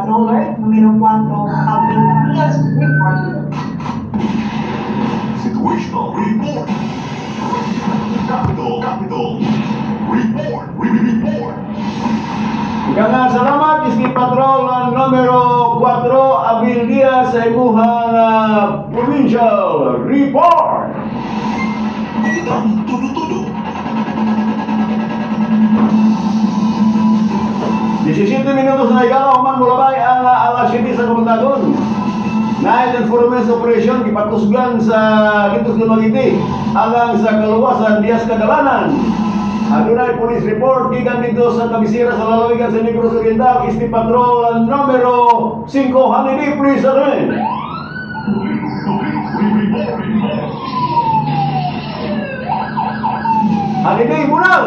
Patroller numero 4, Alvin Diaz reporting. Situational report. Capital, Capital. Report, report. Ika nga salamat Iski Patrol ang numero 4, Abil Diaz, sa imuhang provincial report. Balitang tudo-tudo. 17 minutos na igala human mulabay ang alas 7 sa komundagon. Night Enforcement Operation gipakusgan sa dito sa Dumaguete alang sa kaluwasan dias kadalanan. Adunay police report gikan dito sa kabisera sa lalawigan sa Negros Oriental, Isti Patrol ang numero 5, Hanidi, please attend. Report. Hanidi, bunal!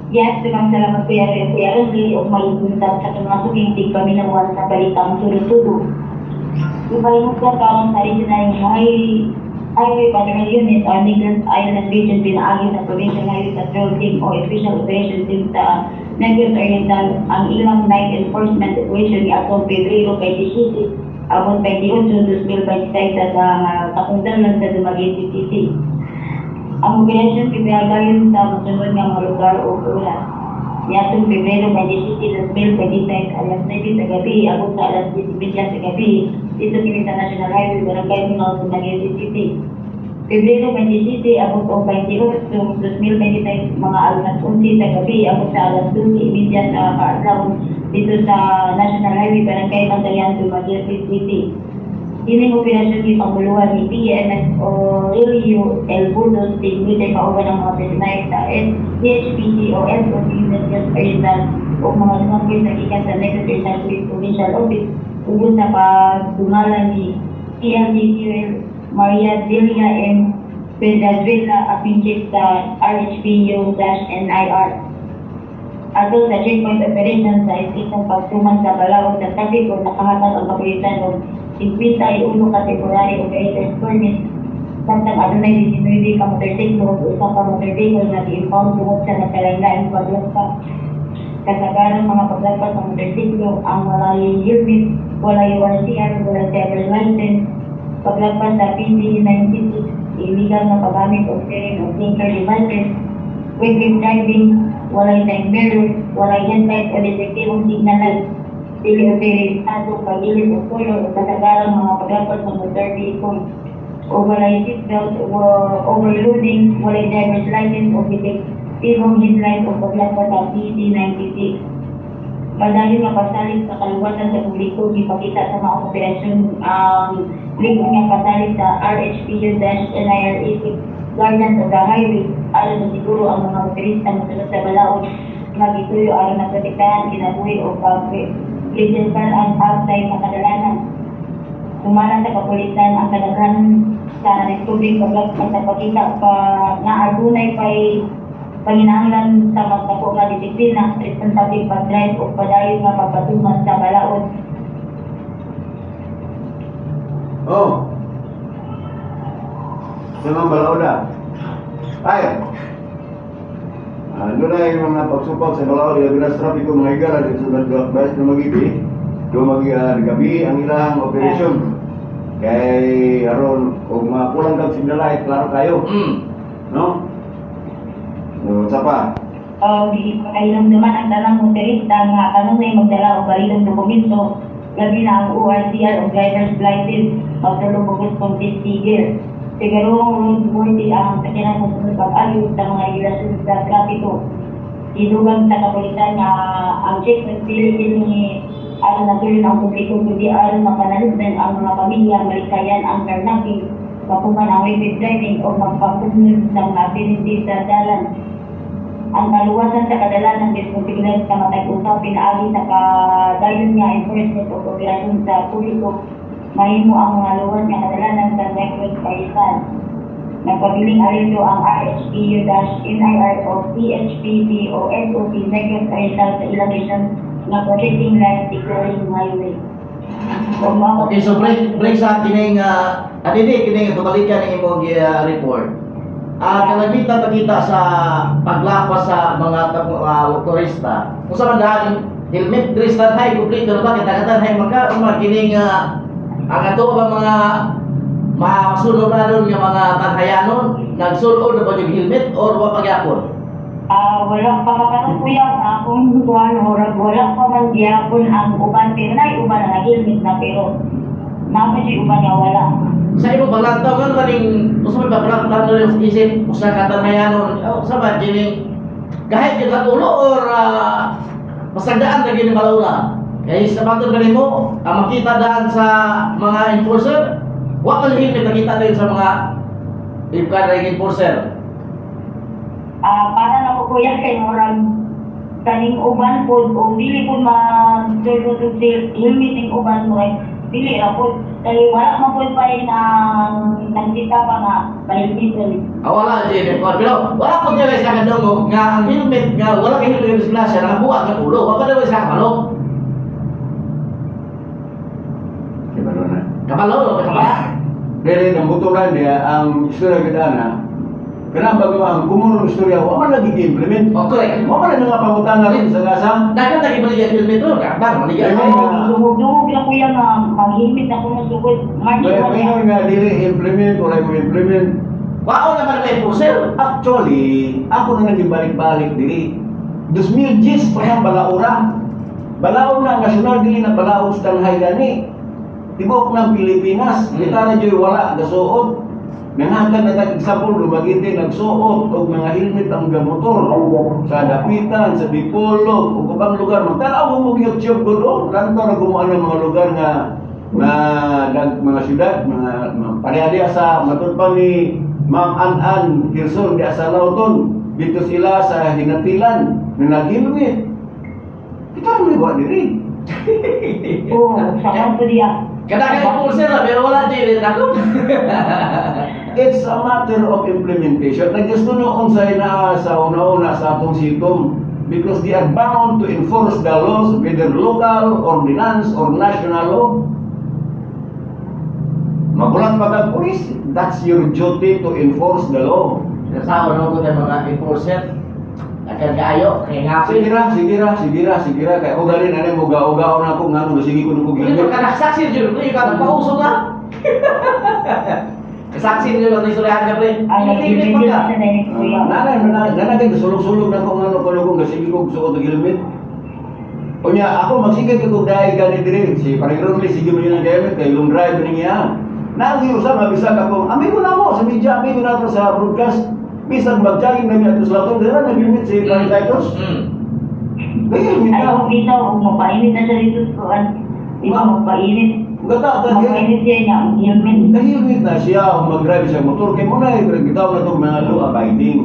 Yes, daghang salamat, Kuya Ray, Kuya Rodley, ug maayong buntag sa atong mga suking tigpaminawan sa Balitang Tudo-Tudo. Ipahinugdan karon sa Regional Highway Patrol Unit o Negros Island Region pinaagi sa Provincial Highway Patrol Team o Special Operations Team sa Negros Oriental ang ilang night enforcement operation niadtong Pebrero 27 abot 28, 2026 sa takong dalan sa Dumaguete City. Ang operasyon gipadayon sa mosunod nga mga lugar o oras. Niadtong Pebrero 27, 2026, alas 9 sa gabi abot sa alas 10:30 sa gabi dito kini sa National Highway, Barangay Minol, Dumaguete City. Pebrero 27 abot og 28, 2026, mga alas 11 sa gabi abot sa alas 12:30 sa kaadlaw dito sa National Highway, Barangay Bantayan, Dumaguete City. Kining operasyon gipanguluhan ni PMS Aurelio L. Burgos, team leader, kauban ang mga personnel sa DHPC o SOP Negros Oriental o mga sumangkit sa gikan sa Negros Oriental Police Provincial Office ug sa pagdumala ni PLDQ Maria Delia M. Pedrazuela, acting chief sa RHPU-NIR. Atol sa checkpoint operation sa istriktong pagtuman sa balaod sa trapiko, nakahatag ang kapulisan og 51 ka temporary operators permit samtang adunay 19 ka motorsiklo ug usa ka motor vehicle nga gi-impound tungod sa nagkalain-laing paglagpas. Kasagaran mga paglagpas sa motorsiklo ang walay helmet, walay ORCR, walay driver's license, paglagpas sa PD 96, illegal na paggamit og siren o blinker devices, reckless driving, walay side mirror, walay headlight o detektibong signal light, dili otorisado pagilid o color o kasagaran mga paglagpas sa motor vehicle o walay seatbelt o overloading, walay driver's license o detektibong headlight o paglagpas sa PD 96. Padayon nga pagsalig sa kaluwasan sa publiko gipakita sa mga operasyon ang lig-on nga pasalig sa RHPU-NIRA Guardians of the Highway aron masiguro ang mga motorista mosunod sa balaod nga gituyo aron maprotektahan kinabuhi o pag-preserban ang outside nga kadalanan. Sumala sa kapulisan, ang kadaghanan sa nadiskubreng paglagpas nagpakita pa nga adunay pay panginahanglan sa mas dako nga disiplina, responsable pag-drive ug padayon nga pagpatuman sa balaod. Oh. Sa mga balaoda. Ay. Doon yung mga pagsupag sa balaod, yung sa trapiko mga higala dito sa Bayas Dumaguete, dumagi gabi ang ilang operasyon. Kay aron og makulang kag signal light, klaro kayo, no? So, sa pa. O gipahinomduman ang tanang motorista nga kanunay magdala og balidong dokumento, labi na ang ORCR o driver's license, magdulong og responsive gear. Siguro roadworthy ang sakyanan mosunod pag-ayo sa mga regulasyon sa trapiko. Gidugang sa kapulisan nga ang checkpoint dili kini aron natulon ang publiko kundi aron mapanalugdan ang mga pamilya, malikayan ang carnapping, mapuman ang reckless driving o magpapugnod sa mga aksidente sa dalan. Ang kaluwasan sa kadalanan responsibilidad sa matag usa pinaagi sa padayon nga enforcement o operasyon sa publiko mahimo ang mga luwas nga kadalanan sa Negros Oriental. Nagpabiling alerto ang RHPU-NIR o PHPP o SOP Negros Oriental sa ilang mission nga protecting life, securing highway. O mao Okay, so break break sa kining adidi kining balikan ang imong report. Kalamitan pakita sa paglapas sa mga turista. Kung sa man daan Helmet diri sa Tanhay, kompleto na ba? Kita Tanhay maka uma kining ang ato ba mga masunod na nga mga Tanhayanon nagsulod na ba yung helmet or wa pa gyapon? Ah, wala pa karon, kuya, ang akong kuan, murag wala pa man gyapon ang uban, pero nay uban na nag-helmet na, pero naa pa siya uban nga wala. Sa imong paglantaw, ngano man ning usa may paglantaw na rin isip usa ka Tanhayanon, oh, sa ba kining kahit yung katulo or pasagdaan na gini balaura? Kay sa matod kanimo, ang makita daan sa mga enforcer, wa man helmet nakita din sa mga ibka na enforcer. Ah, para na ko, kuya, kay murag kaning uban pod o dili pod mag-sulod og helmet ning uban, murag dili ra pod kay wala man pod pa rin ang nagkita pa nga pa-helmet rin. Ah, wala din pero wala po niya sa kadungog nga ang helmet nga wala kay helmet ng disgrasya nakabuhat ng ulo. Wa pa daw sa kabalo. Kabalo na. Kabalo, kabalo. Dili ang butulan niya ang istorya gid ana. Kanang bago ang kumurong istorya wa man lagi gi-implement. Okay. Wa man nga pangutana rin sa gasa. Daghang lagi baligya helmet ro, bang baligya. Ay, Oo, dungog-dungog lang, kuya, nga mag-helmet na ko sugod March May 1. ingon nga dili implement, wala mo implement. Wao naman may enforcer. Actually, ako na naging balik-balik dili. 2010 pa yang balaura. Balaod na nasyonal, dili na balaod sa Tanhay gani. Tibuok ng Pilipinas, kita na dyo'y wala gasuot. Nanghatag na tag example, Dumaguete nagsuot og mga helmet ang gamotor sa Dapitan, sa Dipolog, ug ubang lugar. Magtanaw mo og YouTube gud oh, lantaw ra gumaan ang mga lugar nga nga dag, mga syudad, mga pareha diha sa matud pa ni Ma'am An-An Kirson diha sa Lauton, dito sila sa Hinatilan na nag-helmet. Kita ra may diri. Oo, sa kanto diya. Kada kay enforcer ra pero wala din ako. It's a matter of implementation. Naggusto noon sa naa sa una-una sa atong sitom because they are bound to enforce the laws, whether local, ordinance, or national law. Magulat pa kag pulis, that's your duty to enforce the law. Nasawa naman ko tayo mga enforcer. Akan kaayo, kay ngapit. Sige ra, sige ra, sige ra, sige ra. Kay o ganin ano mo gao-gao na ako ngano sige ko nung Hindi ka nakasaksi dyan, pre, ka nagpauso ka. Kasaksi dyan, ang istoryahan ka, pre. Ay, Hindi pa nag-helmet ka. na ni kuya. Nanay, nanay, nanay, sulog-sulog na ako ngano kuno kung sige ko suot og helmet. Unya ako magsigig ko dahil gani diri si parang Ronly sige mo yun ang helmet kay long drive ni niya. Nang usa nga bisag ako, amigo na mo sa media, amigo na sa broadcast. Bisag mag-jogging na mi ato sa Laton, dira nag-helmet si Parang Titus. Kay helmet Ay, na. kung bitaw, mapainit na siya dito sa kuan. Di ba, magpainit. Gata ta Magpainit siya niya, helmet. Nahilmit na siya kung mag-drive siya motor kay mo na bitaw na itong mga law abiding.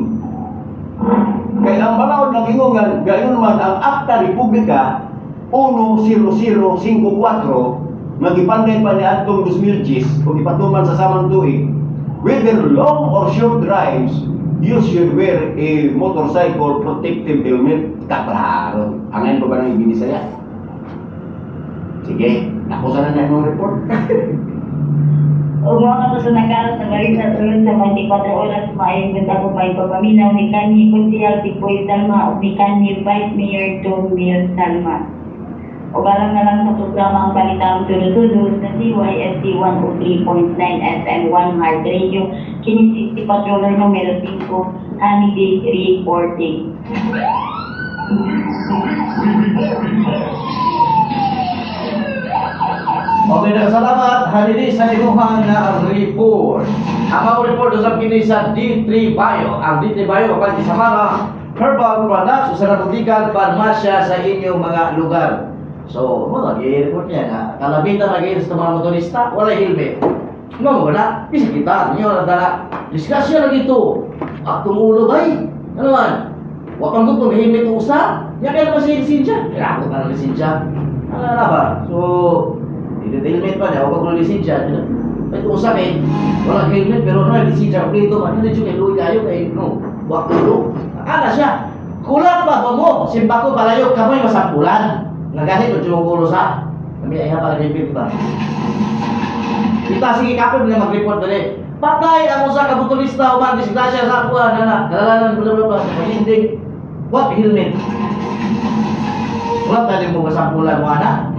Kay ang balaod ng ingongan, gayon man ang Akta Republika 10054 nga gipanday pa ni adtong 2010 o gipatuman sa samang tuig, whether long or short drives, you should wear a motorcycle protective helmet. Kaklaro. Angayin pa ba ng ibinisaya? Sige, ako sana na imong report. O mga katusunang sa balita sulod sa 24 oras, maayong buntag ug maayong pagpaminaw ni kanhi Konsehal Pipoy Salma ug ni kanhi Vice Mayor Don Mil Salma. O alang na lang sa programa ang Balitang Tudo-Tudo sa CYSC 103.9 FM 1 Heart Radio, kini si Patroller numero 5, Honey Day reporting. Reporting. Okay na, salamat. Halili sa imuhang nga report. Ang mga report usab kini sa D3 Bio. Ang D3 Bio kapag sa mga herbal products usa ka botikan parmasya sa inyong mga lugar. So, mo na report niya nga kalabitan lagi sa mga motorista wala helmet. Mo wala, bisa kita niyo na dala. Diskusyon lagi to. Atong ulo bay. Ano man? Wa pang gud kung helmet usa. Nya kaya naman siya lisensya. Kaya ako pa ng lisensya. Ano na ba? So, hindi helmet pa niya, huwag ko lisensya. May usa kay wala kay helmet pero no lisensya kompleto man. Hindi siya kay luoy kayo kay no. Wa ulo. Ana siya. Kulang pa ba mo? Simba ko palayo kamoy masampulan. Nga ko yung ulo sa. Kami ay pa helmet ba. Kita sige kapit na mag-report dali. Patay ang usa ka motorista uban disgrasya sa kuan na na. Kalalanan bla bla bla. Paginding what helmet. Wala tayo mo kasampulan mo anak.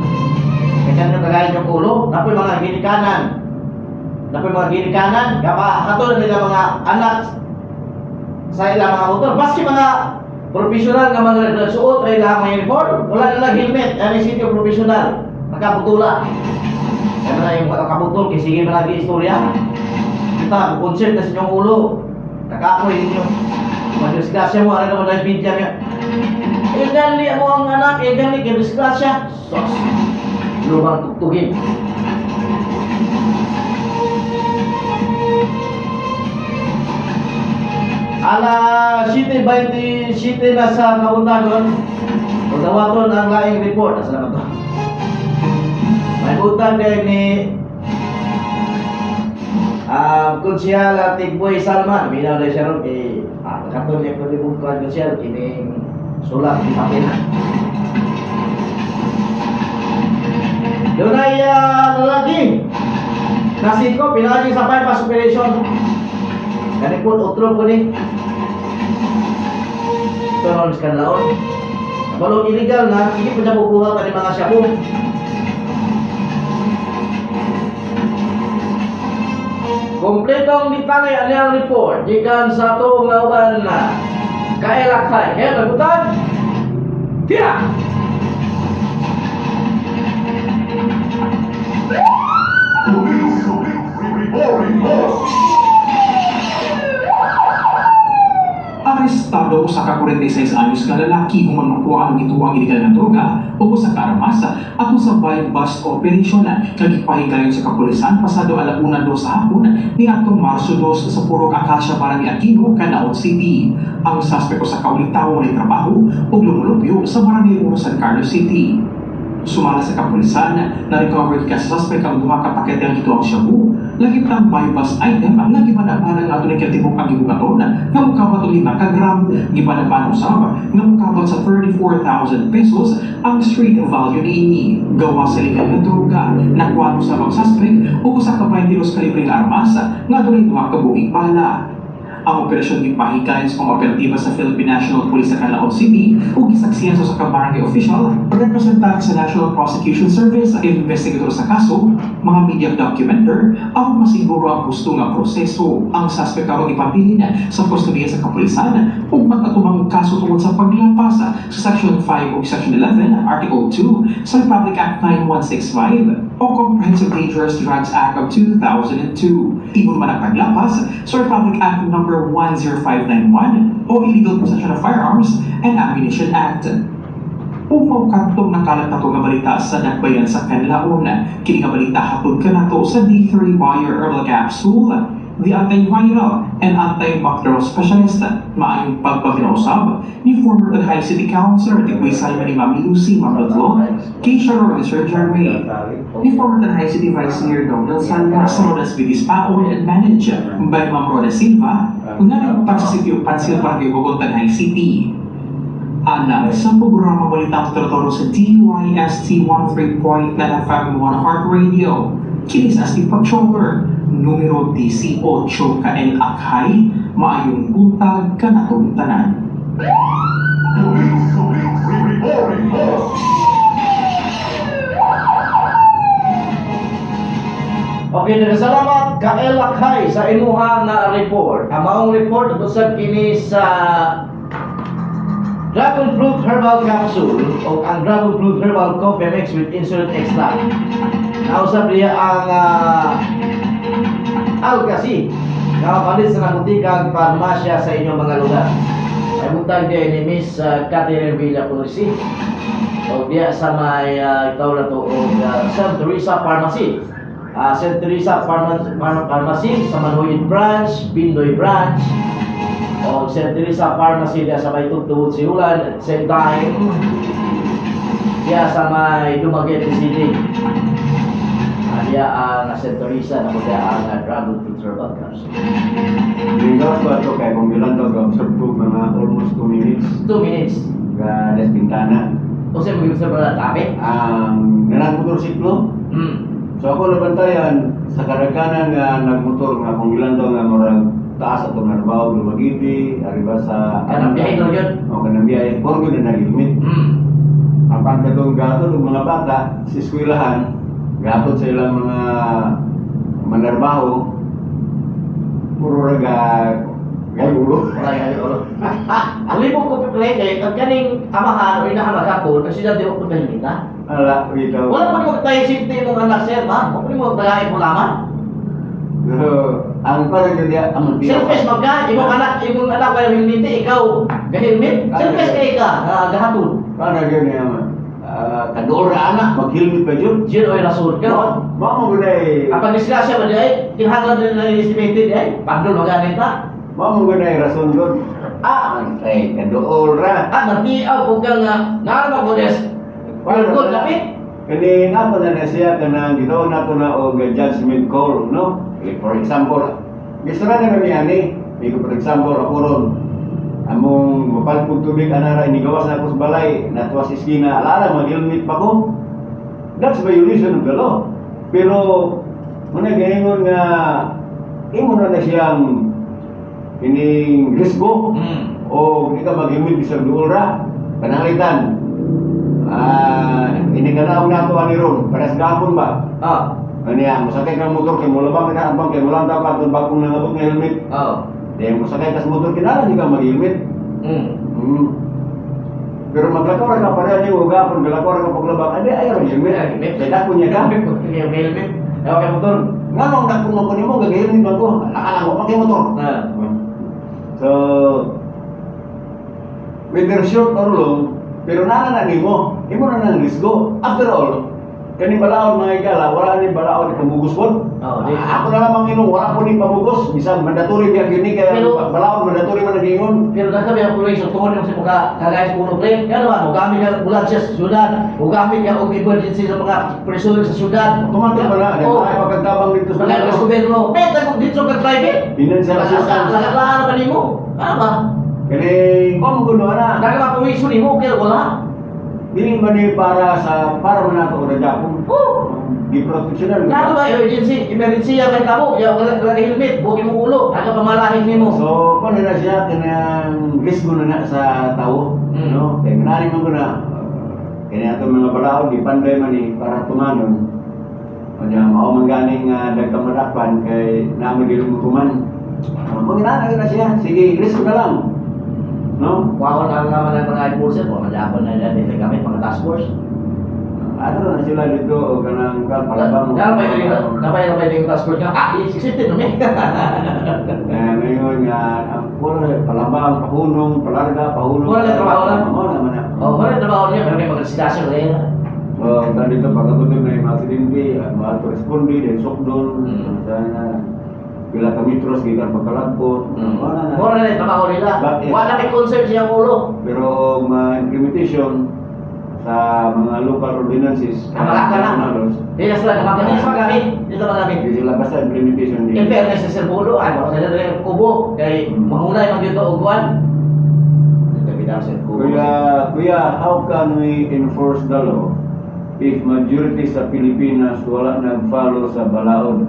Kaya kanyo kagayon yung ulo, napoy mga ginikanan. Napoy mga ginikanan, kapa katulad nila mga anak sa ilang mga motor. Baski mga professional nga mga nagsuot ay ilang mga uniform, wala nilang helmet, ano yung sitio professional, nakabutula. Kaya na yung kabutol, kasi sige malagi istorya. Kita, concert na sa inyong ulo. Kakapoy ninyo. Madisgrasya mo, ano naman dahil bidya niya. Eh, gali mo ang anak, eh, gali, kay disgrasya. Sos. Lumang tugtugin. Ala 7:27 na sa Kabuntagon. O dawaton ang laing report. Asa naman to? May utang kay ni Konsehal Tigboy Salman. Minaw na siya ron kay katol niya pwede mong kuhan konsehal kining sulat di papel. Doon ay lalaki. Nasiko, pinagi sa bypass operation. Ganipon, otro po ni. Ito naman sa kanlaon. Balong illegal na, hindi pa niya kukuha pa ni mga shabu. Kompletong detalye ang iyang report gikan sa tuong nga uban na kaelakay. Kaya nagutag? Tira! Police Report. Report. Arestado usa ka 46 anyos nga lalaki human makuha ang gituwang illegal nga droga ug usa ka armas ato sa buy bust operation nga gipahigayon sa kapulisan pasado 1:02 sa hapon niadtong Marso 2 sa Purok Acacia, Barangay Aquino, Canaon City. Ang suspect usa ka ulitawo ni trabaho ug lumulupyo sa Barangay 1, San Carlos City. Sumala sa kapulisan, na-recover gikan sa suspect ang duha ka pakete ang gituang shabu, lagi ang buy-bust item nga gibanabanan nga adunay katibok ang gibukaton nga mokabot og 5 ka gram, gibanaban usab nga mokabot sa 34,000 pesos ang street value niini. Gawa sa legal nga droga, nakuha usab ang suspect ug usa ka 22 kalibreng armas nga adunay duha ka buhing bala. Ang operasyon gipahigayon sa operatiba sa Philippine National Police sa Canlaon City ug gisaksihan sa usa ka barangay official, representante sa National Prosecution Service, investigador sa kaso, mga media documenter, aron masiguro ang husto nga proseso. Ang suspect karon ipabilin sa kustodiya sa kapulisan ug mag-atubang og kaso tungod sa paglapas sa Section 5 ug Section 11, Article 2 sa Republic Act 9165 o Comprehensive Dangerous Drugs Act of 2002. Ingon man ang paglapas sa Republic Act No. 10591 o Illegal Possession of Firearms and Ammunition Act. Umaw kadtong nakalat nato nga balita sa Dakbayan sa Kanlaon. Kini nga balita hatod kanato sa D3 Wire Herbal Capsule, the antiviral and antibacterial specialist. Maayong pagpaginausab ni former Tanay City Councilor Tigway Simon ni Mami Lucy Mamadlo, Keisha Roy Sir Jeremy, ni former Tanay City Vice Mayor Donald Sanga sa Rodas Beauty Spa owned and managed by Ma'am Roda Silva, nga nagutang sa City of Pansil, Barangay Bogon, Tanay City. Alang sa programa Balitang Torotoro sa DYST 103.9 FM 1 Heart Radio. Kini sa ASTI Patroller, numero 18 KL Akhay, maayong buntag kanatong tanan. Police Report. Report. Okay, salamat Kaelakay sa imuha nga report. Ang maong report usab kini sa Dragon Fruit Herbal Capsule o ang Dragon Fruit Herbal Coffee Mix with Insulin Extract. Nausap niya ang Alcasi nga mapalit sa nakutikang parmasya sa inyong mga lugar. Ay buntag diay ni Miss Catherine Villa Polisi o diya sa may itaw na to og St. Teresa Pharmacy. St. Teresa Pharmacy sa Manhuyin Branch, Bindoy Branch, o St. Teresa Pharmacy diya sa may Tugtuhod Siulan at same time diya sa may Dumaguete City. Diya ang St. Teresa na diya ang Dragon Fruit Herbal Capsule. Lingaw ko ato kay kung gilan daw observe ko mga almost 2 minutes 2 minutes. ga Des Bintana. O sa mga observe na tabi? Ang nanang motorsiklo. So ako nabantayan sa kadaghanan nga nagmotor nga kung gilan daw nga murag taas atong narbaw Dumaguete, ariba sa Kanang biyahe daw yun. O kanang biyahe, puro gyud na nag-helmet. Apan katong gatod og mga bata sa eskwelahan, gatod sa ilang mga manarbaho, puro ra ga gay ulo. Wala yung ulo. Uli mo ko pre kay ang kaning amahan o inahan maghapon kasi sila di mo ko helmet. Ala, bitaw. Wala pa mo tayo safety imong anak, sir, ma. Wala mo tagay mo laman. So, ang parang yun niya, ang Selfish man ka, imong anak kay helmet, ikaw ga-helmet. Selfish kay ka, gahatod. Parang yun niya, kadool ra anak, mag-helmet pa yun. Jin oy rason pero Mao mo gunay, ang pagdisgrasya ba di ay kinahanglan din na estimated ay pandol maganit ta. Mao mo gunay rason doon. Ah, ay, kadool ra. Ah, nagtiaw ko ka nga nga ba ko des. Well, good lapit. Kani nato na na siya kanang gitawag nato na og judgment call, no? Like for example, gusto na naman niya ni, like for example, ako ron, among mapalpog tubig anara inigawas na ako sa balay, natuwa sa iskina, alala, mag-helmet pa ko. That's violation of the law. Pero, muna gaingon nga, imo na na siyang kining risgo o di ka mag-helmet bisag duol ra, pananglitan. Ah, ini kanao nato ani ron, pares gapon ba? Ah. Ano yan, mosakay kang motor kay mulabang na ambang kay mulantaw ka atong bagong nangabot nga helmet. Di mosakay ka sa motor kinahanglan di ka mag-helmet. Pero maglakaw ra ka pareha nimo gapon, galakaw ra ka paglabang, adi ay ra helmet. Helmet. Kay dako niya ka. Helmet. Ewa kay motor. Nganong dako man ko nimo gag-helmet man ko? Alak wa pa kay motor. So, whether short or long, pero naa na nimo, imo na nang risgo. After all, kani balaod, mga igala, wala ni balaod pamugos pod. Oh, di. Ah, ako na lamang inong wala po ni pamugos, bisan mandatory biya gyud ni kaya balaod mandatory man ang ingon. Pero dahil ang pulis, so tungod yung sa mga kagaya sa uno, pre, kaya naman, ugamit ka ambulansya sa syudad, ugamit ka og emergency sa mga prisoner sa syudad. Automatic ba na? Oh. Ay pagkatabang dito sa Wala ka sa gobyerno. Beta kung dito ka private. Financial assistance. Lahat pa nimo. Ano ba? Kani ko mo gulo na. Dahil mga puwiso nimo, kaya wala. Dili man ni para man nato ora Japon. Oh. Giproteksyonan. Kaya ba emergency, emergency ya kay kamo, ya wala wala helmet, buok imong ulo, aga pamalahin nimo. So, kung na siya kanang risgo na na sa tao, no? Kaya nani man ko na kaya atong mga balaod gipanday man ni para tumanon. Kanya mao man ganing dagkamadakpan kay namo dili mo tuman. Mga na siya, sige, risgo na lang. No? Kuha na naman ang mga enforcer, kung madapon na nila dito gamit mga task force. Ato na sila dito o kanang kan palabang. Napay yung task force nga, accepted no me. Eh, ngayon nga ang puro palabang, pahunong, palarga, pahunong. Wala na trabaho na. Mao naman na. Oh, wala trabaho niya, pero may mga na yun. So, kan dito pagkabot na yung aksidente, mahal to responde, then sukdon, sana pila ka metros gikan pagkalagpot. Wala na. Wala na yung trabaho nila. But if- Wala may concern siyang ulo. Pero ang mga implementation sa mga local ordinances, Ang ka na. national laws, Hindi na sila gumagamit. Hindi sila magamit. Hindi sila magamit. hindi sila basta implementation di. In fairness sa Sir Bolo, ay, baka sila rin kubo. Kay mahunay man dito og kuwan. Sir Kubo. Kuya, kuya, how can we enforce the law if majority sa Pilipinas wala nag-follow sa balaod?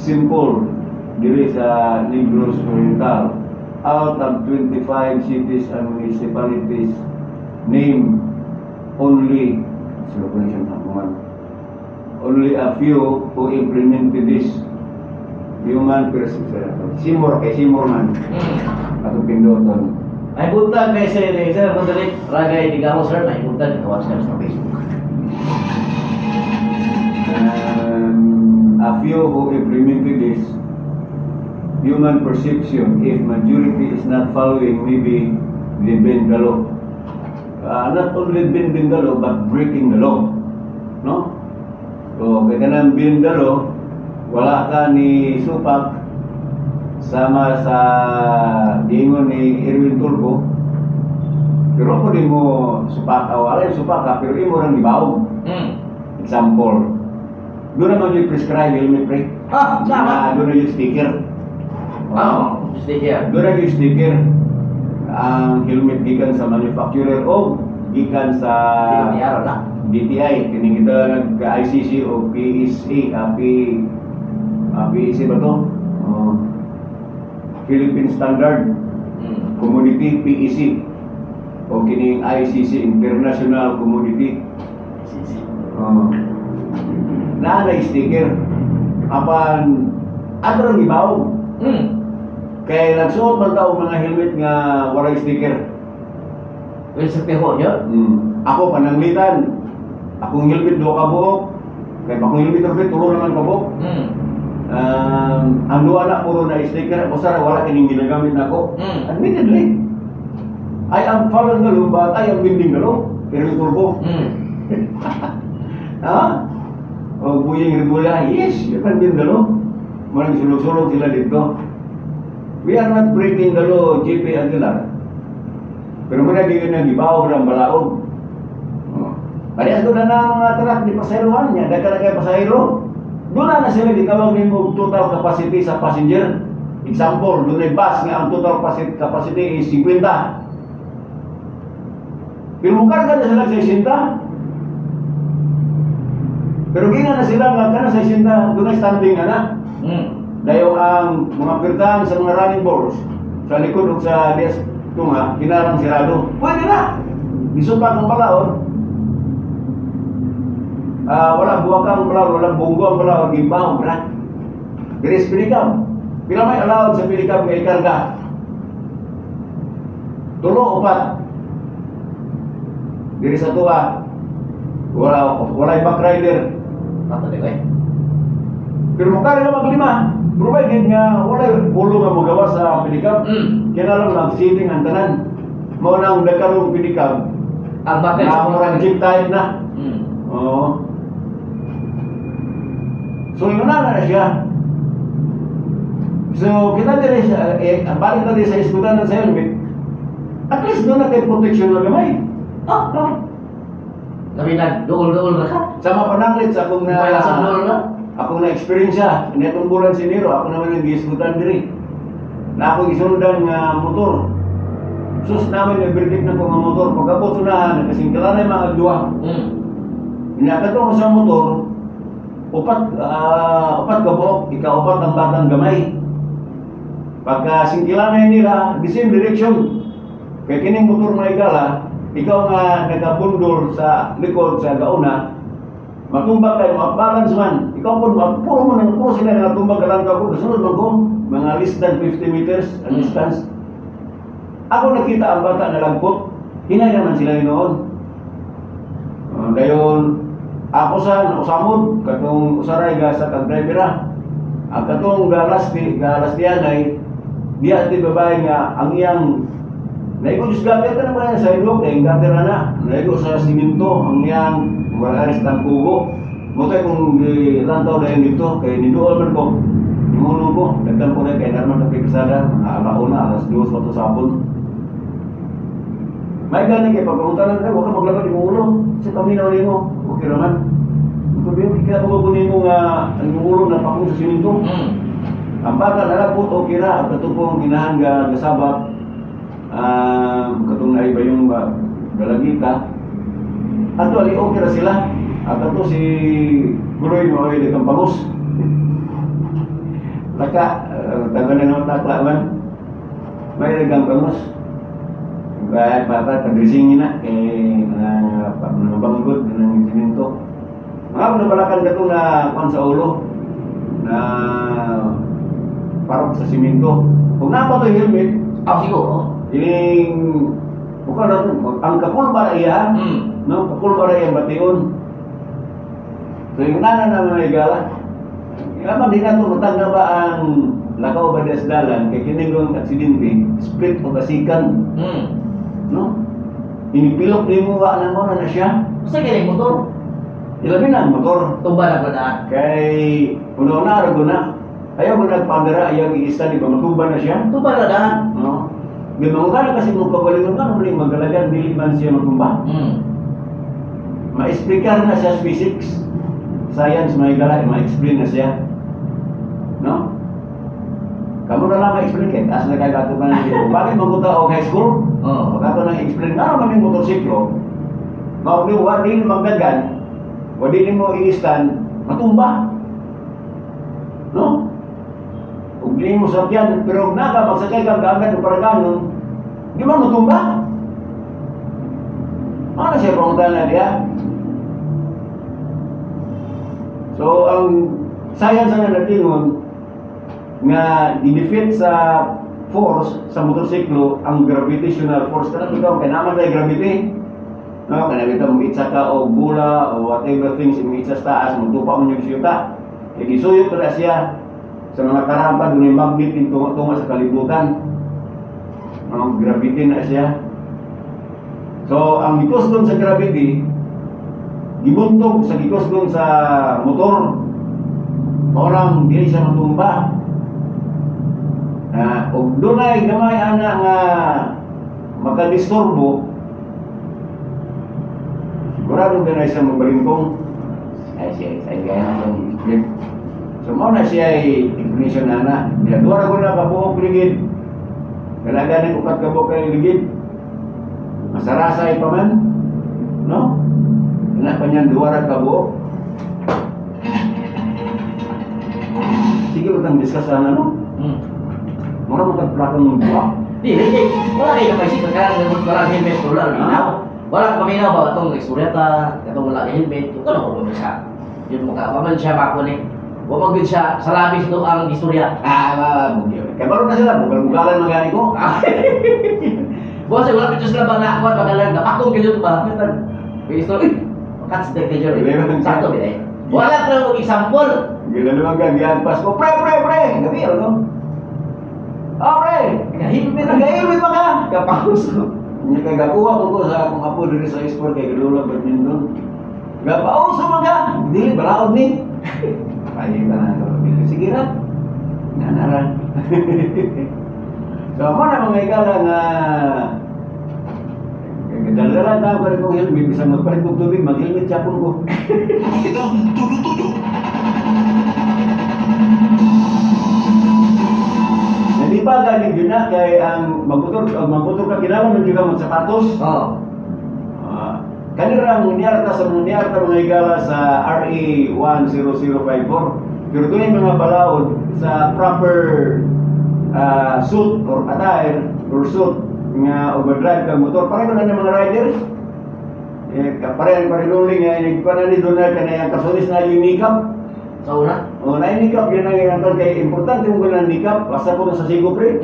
Simple, diri sa Negros Oriental. Out of 25 cities and municipalities, name only, sila po na siyang tampungan, only a few who implemented this human perception. Seymour, kay Seymour man, atong pindoton. May buntag kay Sir, Sir Roderick Ragay Digamo, sir, may buntag watch ka sa Facebook. A few who implemented this human perception, if majority is not following, maybe they bend the law. Not only bending the law but breaking the law, no? So kaya kanang bend the law, wala ka ni supak sama sa giingon ni Erwin Tulfo, pero kung di mo supak, o wala yung supak ka, pero imo rang gibawog. Example, doon naman yung prescribe helmet, pre. Ah, tama. Ah, doon na yung sticker. Oh, stay here. Doon na yung sticker. Ang helmet gikan sa manufacturer o gikan sa DTR na. DTI. Kini kita nag-ICC o PSA, PSA ba to? Oh, Philippine Standard Community, PEC. O kining ICC, International Commodity. Oh. Naa na sticker. Apan ato rang gibaw. Kay nagsuot man ta og mga helmet nga walay sticker. Well, sa piho yun. Ako pananglitan. Akong helmet duha ka buok. Kay akong helmet rin tulo naman ka buok. Ang duha na puro na sticker, usa ra wala kining ginagamit nako. Admittedly, I am following the law, but I am bending the law. Pero yung turbo. Ha? O Buying Remulla, yes, you can bend the law. Marang sulog-sulog sila dito. We are not breaking the law, JP Aguilar. Pero muna di na gibaw ang balaod. Oh. Parehas ko na na mga truck ni pasaherohan niya, dagka na kay pasahero. Doon na na sila gitawag nimo total capacity sa passenger. Example, doon ay bus nga ang total capacity is 50. Pero mukarga na sila sa 60. Pero gina na sila nga kana sa 60, doon ay standing na na. Dayo ang mga pirtahan sa mga running boards sa likod ug sa des tunga, kinarang sirado. Pwede na. Gisupak ang balaod. Ah, wala buwak ang balaod, wala bunggo ang balaod, gibaw ra. Diri sa Pilicab. Pila may allowed sa Pilicab nga ikarga? Tulo, upat. Diri sa tuwa. Wala wala back rider. Ato di ko eh. Pero mukarga maglima. Provided nga wala ulo nga mogawa sa Pilicab. Kaya lang sitting ang tanan. Mao na ang dagkarong Pilicab. Ang bakit Na murag jeep type na. Oo. So yun na na siya. So kita diri sa eh, balik na diri sa iskutan sa helmet. At least doon na kay protection na gamay. Ah, No? Labi na, duol-duol na ka. Sa mapananglit sa akong na Wala sa duol na. Akong na experience siya. Netong bulan si Nero, ako naman ang giiskutan diri. Na ako gisundan nga motor. Sus namin na na ko nga motor. Pagkabot sunahan, kasing na yung mga duha. Inakatong sa motor, upat ka buok, ika-upat ang batang gamay. Pagka singkilanay nila, the same direction. Kay kining motor na igala, ikaw nga nagabundol sa likod sa gauna, matumba kay mo balance man. Ikaw po, puro mo nang puro sila nga natumbag ka ko, sunod man ko, mga less than 50 meters ang distance. Ako nakita ang bata na lagpot, hinay naman sila noon. Dayon, ako sa usamod, katong usaray ga sa kag driver. Ang katong galasti, galastianay, diya ti babae nga ang iyang naigo sa gutter ka naman sa sidewalk, eh, gutter na na. Naigo sa simento, ang iyang wala aris ng kubo. Mo kay kung lantaw na yun dito, kay niduol man ko, nimuno ko, dagkan ko na kay narman na kasada, mga alauna, 2:00 pa to sa hapon. May gani kay pagpangutan na, wala ka maglabad imong ulo. Sa paminaw nimo, okay raman. Kung biyo kaya ko nimo nga ang imong ulo na pakong sa simento. Ang bata nalabot okay ra, ang katong ginahan ga gasabak, katong naiba yung dalagita. Actually, okay ra sila. At ato si Guloy mo ay dagang bangus. Laka, tagal na naman takla man. May dagang bangus. Ba, bata, pag-dressing na, kay mga mga banggod ng simento. Mga nabalakan ka na kwan sa ulo, na parok sa simento. Kung napa to helmet, Ah, siguro. ining mukha na to, ang kakul para iya, no? Kakul para iya bation. So yung nana na mga igala, Yaman di na to matag na ba ang lakaw ba des dalan kay kining aksidente, split o basikan, no? Inipilok nimo wa na mo na na siya. Sa kining motor, Ilabi na ang motor. tumba na pala. Kay una na ra na. Ayaw ko nagpadara, ayaw iista di ba matumba na siya? Tumba na daan. No? Gimangutana kasi mo kagalingon ka, muling magalagan, dili man siya matumba. Ma-explicar na siya sa physics. Science, may gala, ma-explain na siya. No? Kamu na lang ma-explain kay taas na kagato pa na dito. Bakit magunta og high school? Oo. Pag ako nang explain, nga naman yung motorsiklo, mao di wa di magdagan, wa di mo i-stand, matumba. No? Ug di mo sakyan, pero og naka magsakay ka gamit og paraganon, di man matumba. Ano siya pangutana diya? So, ang science na natingon nga di-defeat sa force sa motorsiklo ang gravitational force. Kana bitaw kay naman tay gravity. No, kana bitaw mo itsa ka og bula o whatever things imong itsa sa taas, motupa mo yung siyuta. Kay gisuyop na siya sa mga karampa dunay magnet din tunga-tunga sa kalibutan. No, gravity na siya. So, ang gikusgon sa gravity, gibuntog sa gikusgon sa motor, maurang dili siya matumba. Na og dunay gamay ana nga makadisturbo, sigurado ganay siya mabalingkong. Ay siya, ay gaya na siyang explain. So mao na siya ay explanation na na. Diya duha ra ko na kabuok ligid. Kalaga ni upat kabuok kay ligid. Masarasay pa man. No? Kana pa niyan duha ra kabuok. Sige, utang discuss ana, no? Mura mo tagplakong ng buwak. Di, di, wala kayo kapaisip, kaya wala helmet, wala linaw. Wala ka paminaw ba itong istorya, itong wala helmet, ito na ko siya. Yun mo ka, waman siya bako ni. Wa man siya, sa labis ito ang istorya. Ah, kaya baro na sila, bugal-bugalan magani ko. Boss, wala pa sila ba na akuan bagalan, napakong ganyan ba? May istorya, makats the danger. Sakto ba eh? Wala ka lang example. Gilaluwag ka, gianpas ko, pre, pre, pre! Gabi, ano? Oh, pre! Nagahilmet. Nagahilmet pa ka! Kapauso. Hindi kay gakuha ko ko sa akong apo diri sa esport kay gadulang badminton. Gapauso man ka! Dili, balaod ni. Pakita na ito. Sige ra. Nanara. So, mo na mga igala nga dalaran na ako rin kong helmet, bisan magpalit kong tubig, mag-helmet siya ko. Balitang tudo-tudo. Hindi pa gani yun na kay ang magmotor, ang magmotor ka kinahanglan man jud ka magsapatos. Oo. Ah, kanirang niarta sa mga niarta mga higala sa RA 10054. Pero doon yung mga balaod sa proper suit or attire or suit nga overdrive kang motor. Pareho na ng mga riders. Eh, pareho pa rin uling nga nagkuha na ni Donald kanay ang kasunis na yung nikap. Sa una? O, na yung nikap yun ang ingatan kay importante mo ganang nikap. Basta ko sa sigo pre.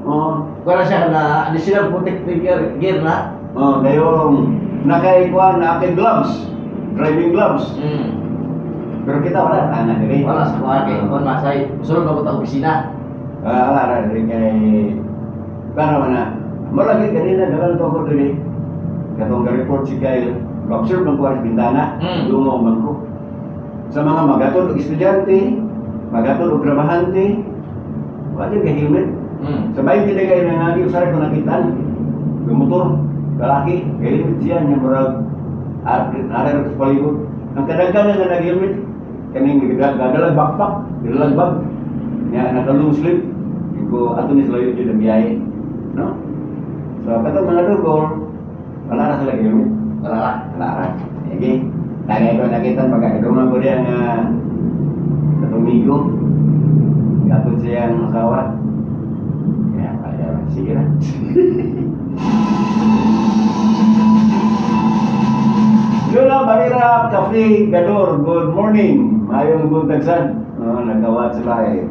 O, Kuha siya na additional protective gear na. o, dayong nakaikuha na aking gloves, driving gloves. Pero kita wala tana diri. Wala sa kuha kay kuha masay. Sulod na ko ta opisina. Ah, wala ra diri kay para man na. Mura gyud kanina dalan to ko diri. Katong ga-report si Kyle, ga-observe man ko sa bintana, dungaw man ko. Sa mga magatod og estudyante, magatod og trabahante, wa jud kay helmet. Sa bayan kini kay nangagi usara ko nakitan. Yung motor, lalaki, helmet siya niya murag ara sa palibot. Ang kadaghanan nga nag-helmet kaning gadalag backpack, gadalag bag. Nya naka long sleeve. Ko ato ni sila jud ang biyahe. No? So katong mga dugol, wala ra sila helmet. Wala ra. Wala ra. Sige. Tagay ko nakitan pagkakadungan ko diya nga katong migo. Gatod siya ang asawa. Kaya, kaya, sige na. Lola Barira Cafe Gador, good morning. Mayong buntag sad. Oh, nagawat sila eh.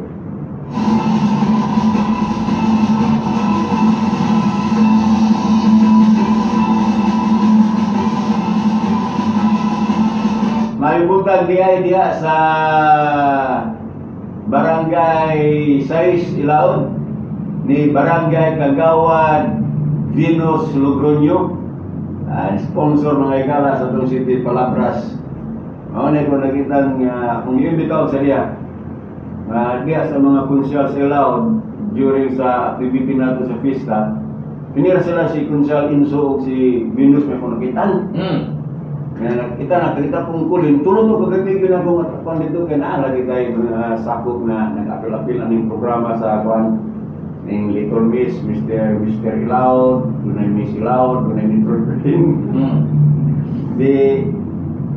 Mayong buntag diay diha sa Barangay 6 Ilaod ni Barangay Kagawad Venus Logroño. Sponsor mga igala sa itong City Palabras. Mao na ko nakita nga kung iimbitaw sa diya. Diya sa mga konsyal sa Ilaod during sa activity nato sa fiesta. Pinira sila si Konsyal Inso ug si Venus may ko nakitan. Nga nakita nakita kong kulin tulog ko kagabi gyud ako matapan dito kay naa lagi tayo mga sakop na nag-apil-apil aning programa sa kuan ning Little Miss, Mr. Ilaod, dunay Miss Ilaod, dunay Metro Berlin. Di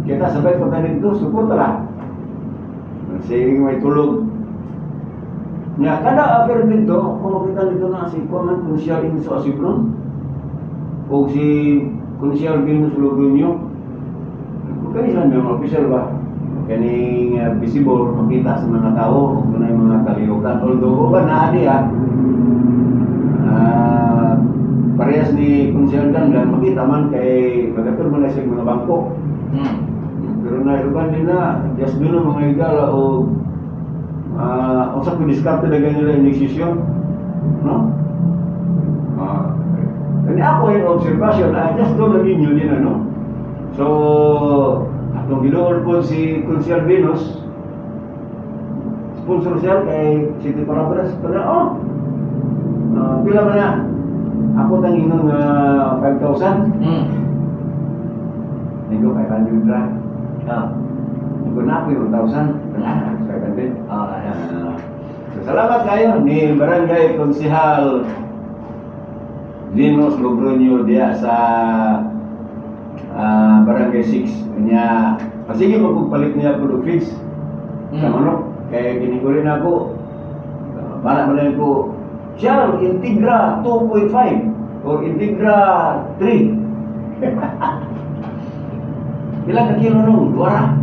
kita sabay pa dito, suporta lang. Sige may tulog. Nya kada affair dito, kung makita dito na si kuan man Konsyal Inso Asibron o si Konsehal Venus Logroño. Kung kani sila mga official ba? Kaning visible, makita sa mga tao kung ano yung mga kalihukan. Although, ba naa diha, parehas ni Konsehal Dandan, makita man kay magatol man na siya mga bangko. Pero na uban din na, just doon ang mga higala o unsa ko diskarte na ganyan nila decision, no? Kani ako yung observation, just doon lang ninyo din, ano? So, atong giduol po si Konsehal Venus, sponsor siya kay City Palabras, pero oh, pila man na? Ako tang ingon nga 5,000. Nigo 500 ra. Nigo na ako yung 1,000. 500. Yeah. So, salamat kayo ni Barangay Konsehal Venus Logroño diya sa Barangay 6. Kanya, pasige mo palit niya po og feeds sa manok. Kaya kiniguri na ako, bala man lang ko, siya, Integra 2.5 or Integra 3. Pila ka kilo nung? Duara.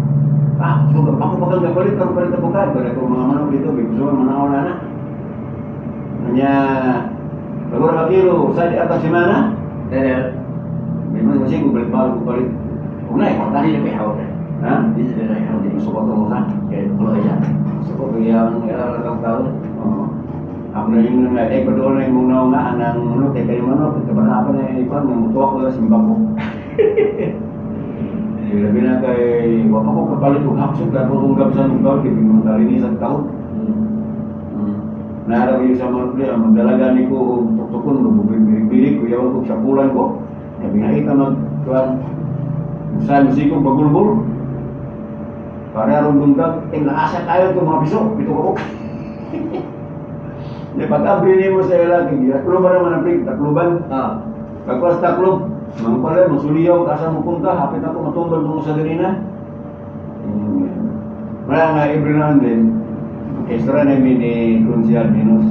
So ako pagang gapalit, pero palit ako ka. Pero ako mga manok dito, gusto mo manaw na na. Kanya, bago ka kilo, sa di atas semana, Dahil, may mga kasi kung balik ko palit. Huwag na eh. Dali na may hawak. Ha? Di sila na hawak. Hindi gusto ko ito sa. Kaya kulo siya. Gusto ko kaya ang Kailangan lang taon. Oo. Ako na yung nga, eh, padoon na yung mong naong nga, anang ano, kay kayo manok, kay kabana ako na ikuan, mga mutuwa ko na simba ko. Eh, labi na kay, wapa ko kapalit og haksok, dahil kong gabsan og taon, kay mga kalinisan taon. Naharap yung sa mga playa, magdalaga ni ko og tuktukon, magbibirik-birik, kuyawan ko sa kulan ko. Sabi nga ita mag, kuan, sa musiko bagulbol. Para aron buntag, eh, naasa tayo itong mga piso, pito ko. Di pag-abri nimo sa ila, kay takloban naman ang pig, takloban. Pagkuwas taklob, mga pala, masuliyaw, kasa mo punta, hapit ako matumbal mo sa ganina. Wala nga, every now and then, orkestra namin ni Konsehal Venus.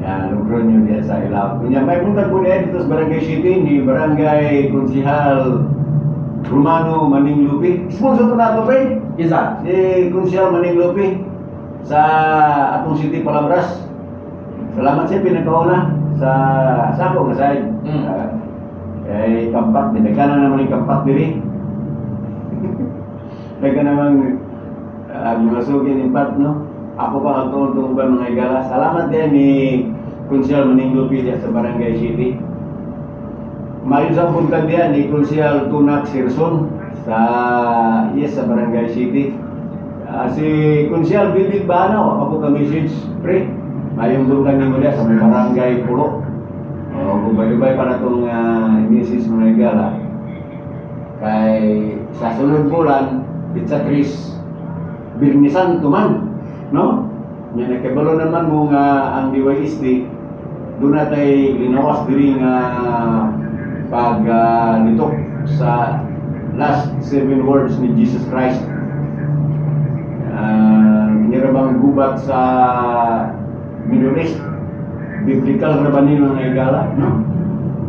Yan, Logroño diya sa Ilaw. Kunya, may punta po niya dito sa Barangay City ni Barangay Konsehal Romano Maning Lupi. Sponsor to nato, pre. Isa. Si Konsehal Maning Lupi sa atong City Palabras. Salamat siya pinakauna sa sako nga side. Kay kampat, daghan na naman yung kampat diri. Daghan naman gimasugin yung pat, no? Ako pa ang tuong ba mga igala. Salamat din ni Konsehal Maning Lupi diya sa Barangay City. Mayon sa buntag diya ni Konsehal Tunak Sirson sa yes sa Barangay City. Si Konsehal Bibig Bana, wa pa ko ka message, pre. Mayong buntag nimo diya sa may Barangay Pulo. O gubay-ubay para tong misis mga igala. Kay sa sunod bulan, Pizza Chris Biyernes Santo man, no? Nya nakibalo naman mo nga ang DYSD doon na tay linawas diri nga pag litok sa last seven words ni Jesus Christ. Uh, bang gubat sa Middle East? Biblical ra ba ni mga igala, no?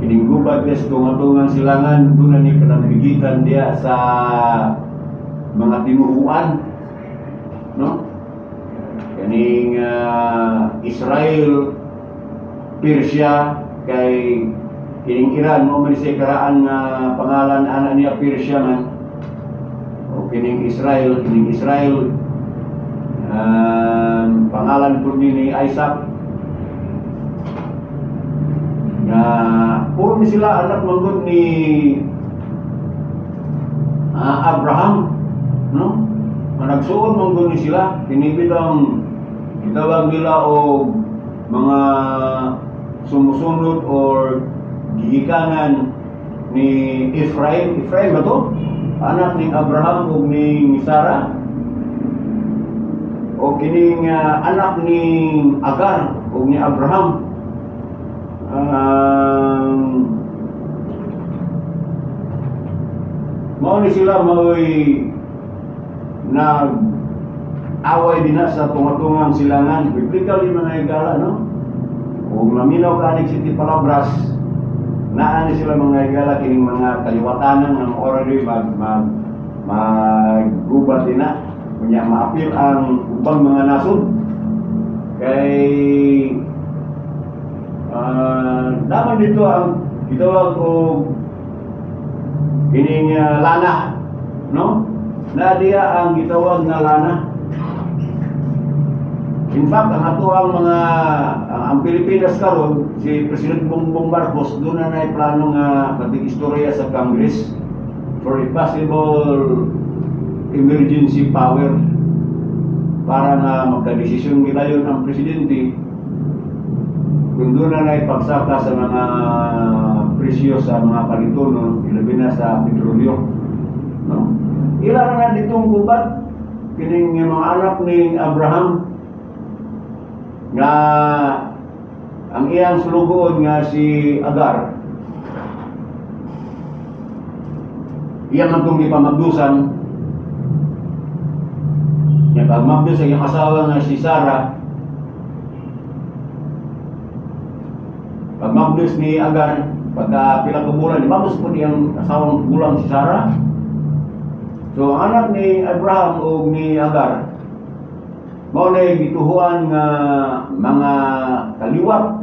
Kining gubat des tunga-tungang silangan doon na ni kalambigitan diya sa mga tinuuan, no? Kaning Israel, Persia, kay kining Iran mo man siya karaan nga pangalan ana niya Persia man. O kining Israel, pangalan pud ni Isaac nga puro ni sila anak manggod ni Abraham, no? Nga nagsuon manggod ni sila kini bitang gitawag nila og mga sumusunod or gigikanan ni Ephraim. Ephraim ba to? Anak ni Abraham ug ni Sarah o kining anak ni Agar ug ni Abraham. Mao ni sila mao'y nag away din na sa tunga-tungang silangan. Biblical yung mga igala, no? Kung naminaw ka aning City Palabras, Naa ni sila, mga higala, kining mga kaliwatanan ng already mag mag maggubat din na. Kunya maapil ang ubang mga nasod. Kay naman dito ang gitawag og kining lana, no? Na diya ang gitawag nga lana. In fact, ang ato ang mga ang Pilipinas karon, si President Bongbong Marcos, doon na naay plano nga patig istorya sa Congress for a possible emergency power para nga magkadesisyon gilayon ang presidente kung doon na naay pagsaka sa mga presyo sa mga palitonon, ilabi na sa petrolyo, no? Ila na na ditong gubat kining mga anak ni Abraham nga ang iyang sulugoon nga si Agar, iya man tong gipamagdusan niya, pagmagdos sa iyang asawa nga si Sarah. Pagmagdos ni Agar, pagka pila ka bulan, imagdos po niyang asawang gulang si Sarah. So ang anak ni Abraham ug ni Agar mao na gituhuan nga mga kaliwat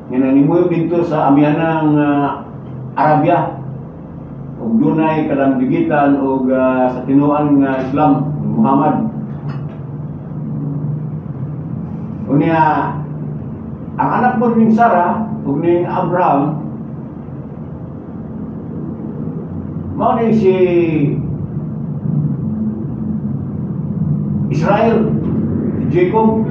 nga nanimuyong didto sa amihanang Arabia ug dunay kalambigitan og sa tinuan nga Islam, Muhammad. Unya ang anak po ning Sarah ug ning Abraham mao ni si Israel, si Jacob.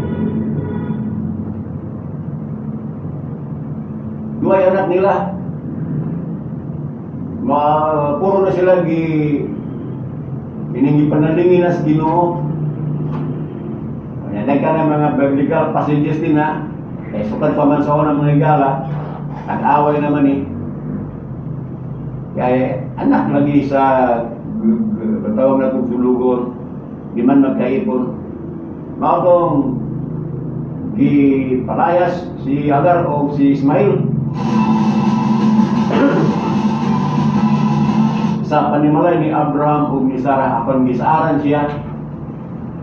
Duhay anak nila. Ma puro na sila gi ining gipanalingin na sa Ginoo. Kaya nagka na mga biblical passages din na kay sukad pa man sa unang mga higala, nag-away naman eh. Kaya anak lagi sa batawag na itong sulugon, di man magkaipon. Mao tong gipalayas si Agar o si Ismail sa panimalay ni Abraham ug ni Sarah, apan gisaaran siya.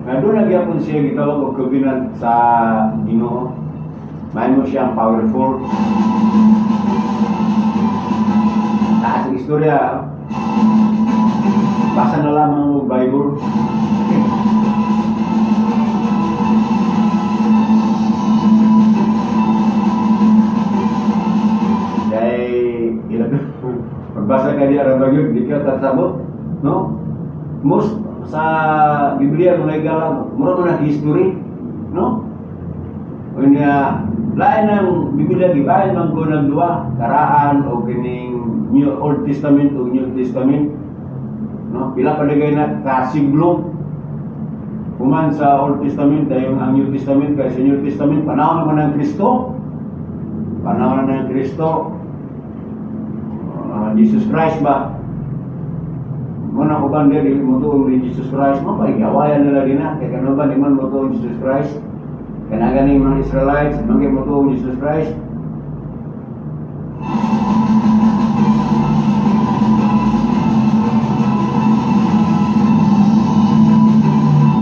Nga doon na gyapon siya gitawag og covenant sa Ginoo. Mahimo siyang powerful. Taas ang istorya. Basa na lamang og Bible. Kay ilan magbasa ka di aron gyud, di ka kasabot, no? Most sa Biblia, mga higala, mura man na history, no? Unya lain ang Biblia, gibahin man ko ng duha, karaan o kining New Old Testament o New Testament, no? Pila pa dagay na kasiglo human sa Old Testament dayon ang New Testament, kay sa New Testament panahon naman ng Kristo, panahon na ng Kristo, Jesus Christ ba? Muna ko ba hindi mo tuong ni Jesus Christ? Mo pa igawayan nila din na. Kaya kano ba di man mo tuong Jesus Christ? Kaya ganing mga Israelites, mga mo tuong Jesus Christ.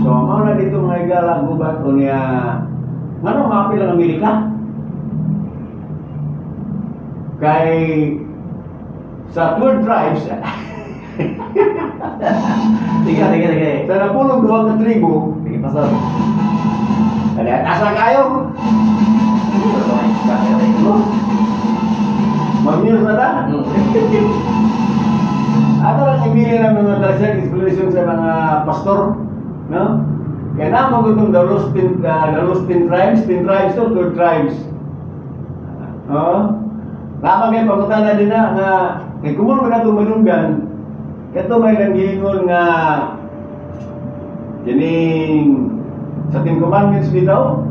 So, mao na dito mga higala, gubat o niya, ngano maapil ang Amerika? Kay sa 12 tribes, Sige, sige, sige. Sa napulong duha ka tribo, Sige, pastor. Kaya asa kayo? Mag-news na ta? Ato lang ibili ng mga traditional explanation sa mga pastor, no? Kaya na mo gutong the lost 10 tribes, 10 tribes to 12 tribes. No? Lamang kay pangutana din na nga kay kumon ko na itong manunggan, kato may nanggiingon nga kining sa Ten Commandments bitaw,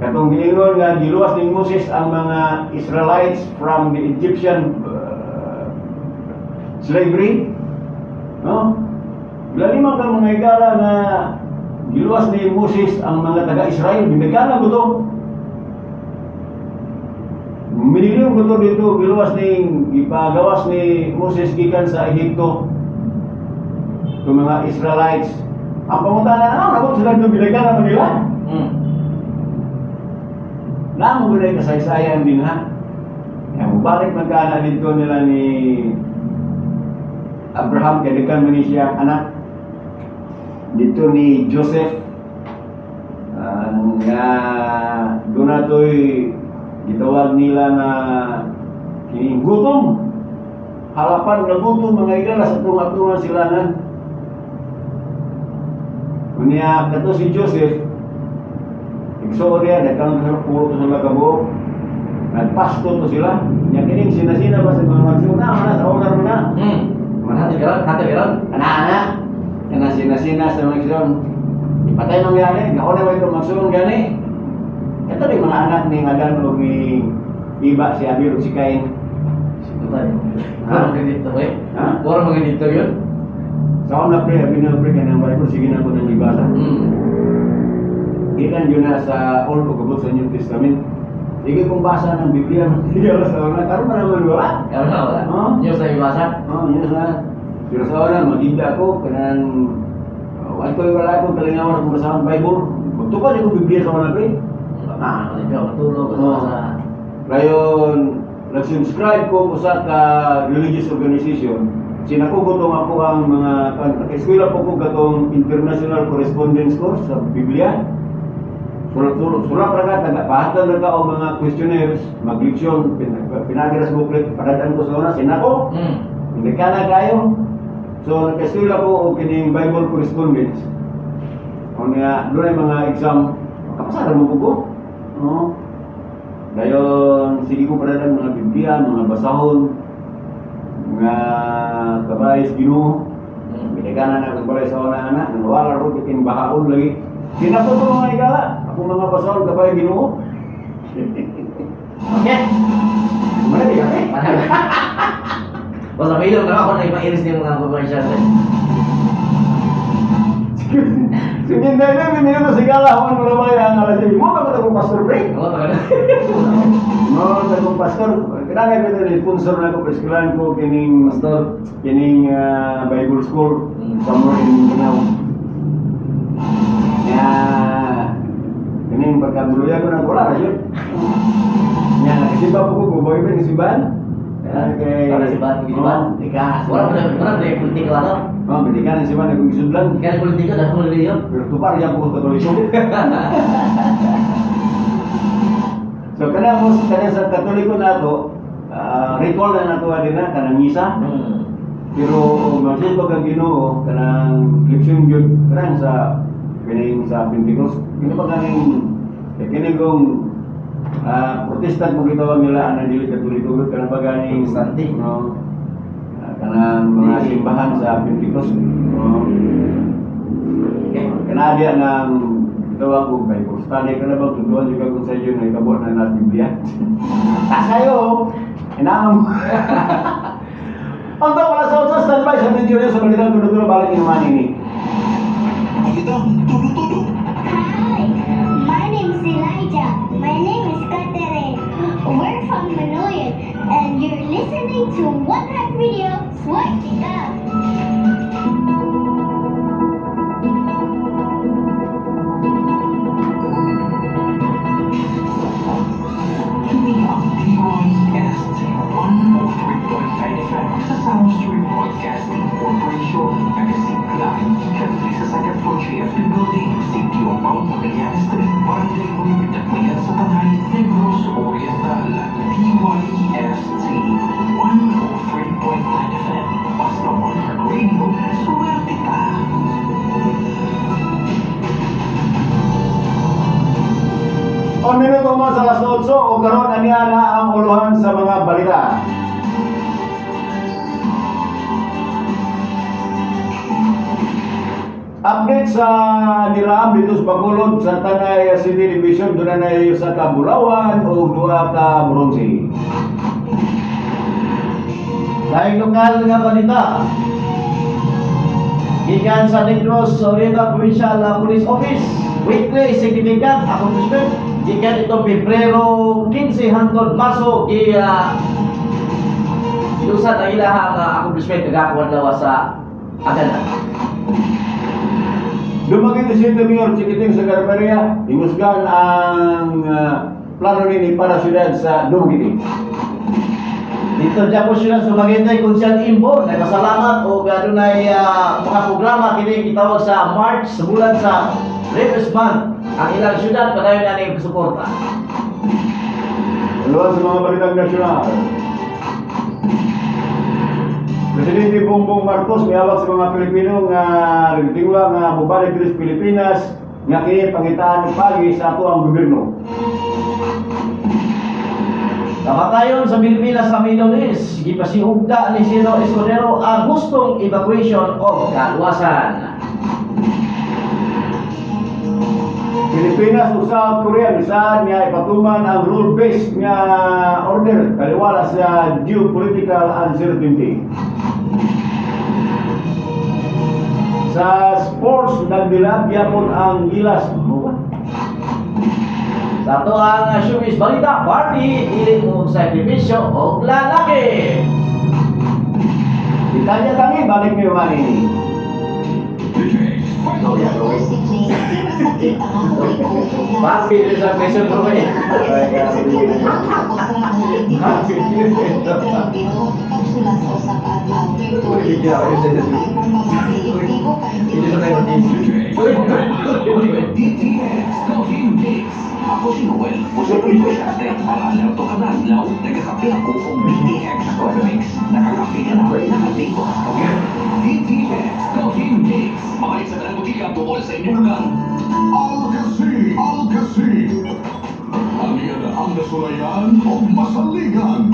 katong giingon nga giluwas ni Moses ang mga Israelites from the Egyptian slavery, no? Lali man ka mga higala nga giluwas ni Moses ang mga taga-Israel, binagana ko to. Mililyon ko to dito giluwas ning gipagawas ni Moses gikan sa Ehipto. Itong mga Israelites. Ang pangutana na, nabot sila dito bilagan na nila. Naamo ba na kasaysayan din ha? Kaya mubalik man ka na dito nila ni Abraham kay daghan man ni siya anak. Dito ni Joseph nga doon na to'y gitawag nila na kining gutom. Halapan nga gutom mga igala sa tunga-tunga silangan. Unya kato si Joseph igsuon niya daghan sa puro to sila kabuok. Nagpasto to sila. Nya kining sinasina ba sa mga magsuon na sa owner mo na. Hati karon, hati karon. Ana-ana. Kana sinasina sa mga igsuon. Ipatay man gani, gaon na ba itong magsuon gani? Ito rin mga anak ni Adan o ni Iba si Abel o si Cain. Sino tayo? Ha? Wala mga dito eh. Ha? Wala mga dito yun. Sa una pre, abi na pre kanang Bible sige na ko nang ibasa. Gikan yun na sa Old o kabot sa New Testament. Sige kung basa ng Biblia, sige sa una karon pa naman wala. Karon na wala. Oh. News na ibasa. Oh, yun sa. Pero sa una magigda ako kanang wala ko wala ko kalingawan akong basahon Bible. Magtupad ko Biblia sa una pre. Ah, hindi ako matulog. Oo. Sa Rayon nag-subscribe ko usa ka religious organization. Sinakugo tong ako ang mga kan naka-eskwela po ko katong International Correspondence Course sa Biblia. Sulat sulat ra ka taga pahatag ra ka og mga questionnaires, magleksyon, pinagi ra sa booklet, padadaan ko sa una sinako. Hindi ka na kayo. So naka-eskwela ko og kining Bible correspondence. O nga doon ay mga exam, kapasara mo ko. No? Dayon, sige ko padadaan mga Biblia, mga basahon, mga kabayes Ginoo. Binigana na akong balay sa una anak, nangawala ro kitin bahaon lagi. Sinapo ko mga igala, ako mga basahon kabay Ginoo. Okay. Mana di kami? Basta may ilong na ako na ipairis niya mga commercial. Eh. Sige na na minuto sa igala, huwag mo naman ang alas. Mo ba ko pastor break? Ako tagal. No, akong pastor. Kinahanglan ko ni sponsor na ko eskwelahan ko kining Pastor. kining Bible school somewhere in Mindanao. Ya, kining pagkabuluya ko na wala na yun. Ya, nakasimba po ko, buboy ba simbahan? Kay Para simbahan, simbahan? Oh, ika. Wala mo na politika wala. Oh, binikan ang simbahan akong isudlan. Kaya politika dahil mo reliyon. Pero tupar yan po ko Katoliko. So kana mo kana sa Katoliko nato, ritual na nato din na kanang misa. Pero magsimba kang Ginoo kanang leksyon gyud kanang sa kining sa Pentecost. Kini ba kaning kay kini kung Protestant mo gitawag nila ang dili Katoliko gyud kanang ba ganing Protestante. No, kanang mga simbahan sa Pentecost. No. Okay. Kanadya ng gitawag ko Bible study kana bang tuduan juga kung sa iyo na ikabot na nas Biblia. Tasayo. Inaam. Ang wala sa otso, standby sa video niyo sa balitang tulo-tulo balik ni Manny ni. Balitang tulo-tulo. Hi, my name is Elijah. My name is Catherine. We're from Manoyan, and you're listening to One Heart Radio. Swerte ka! Kini ang DYST 103.9 FM sa Soundstream Broadcasting Corporation. Nagasigla, kanili sa second floor JFP Building, City of Mount Magallanes Street, Barangay Nueva Dagmayan sa Tanay, Negros Oriental. DYST 103.9 FM. Basta One Heart Radio, swerte ka! On minuto mo sa alas 8 o karon aniya na ang uluhan sa mga balita. Update sa Nilaam dito sa Bacolod sa Tanay City Division doon na sa Kabulawan o duha ka bronze. Laing lokal nga balita. Gikan sa Negros Oriental Provincial Police Office, weekly significant accomplishment. Gikan itong Pebrero 15 hangtod Marso gi giusad ang ilahang accomplishment kagahapon adlaw sa Agana. Dumaguete City Mayor Chiquiting Sagarbarria, hingusgan ang plano nini para siyudad sa Dumaguete. Dito dyan po sila sa Dumaguete kung siya Imbo, nagpasalamat o adunay mga programa kini gitawag sa March sa bulan sa Rivers Month. Ang ilang syudad padayon na ning suporta. Luwan sa mga balitang nasyonal. Presidente Bongbong Marcos miawag sa mga Pilipino nga nagtingwa nga mobalik diri sa Pilipinas nga kini pangitaan og pagi sa ato ang gobyerno. Kamatayon sa Pilipinas sa Middle East, gipasihugda ni Sino Escudero ang gustong evacuation o kaluwasan. Pilipinas ug South Korea bisan nga ipatuman ang rule-based nga order kaliwala sa geopolitical uncertainty. Sa sports, nagdilag gyapon ang Gilas. Mo ba? Sa ato ang showbiz balita, Barbie, ilit mo sa sakripisyo o lalaki. Italia kami, balik mi mani. Barbie, din sa question ko eh. DTX Coffee Mix. Ako si Noel, usa ko negosyante para alerto kada adlaw, nagakape ako og DTX Coffee Mix. Nakakape ka na, nakatingko ka sa kape. DTX Coffee Mix. Mabalik sa tanang botika duol sa inyong lugar. Alcasi, Alcasi. Aniya na ang nasulayan o masaligan.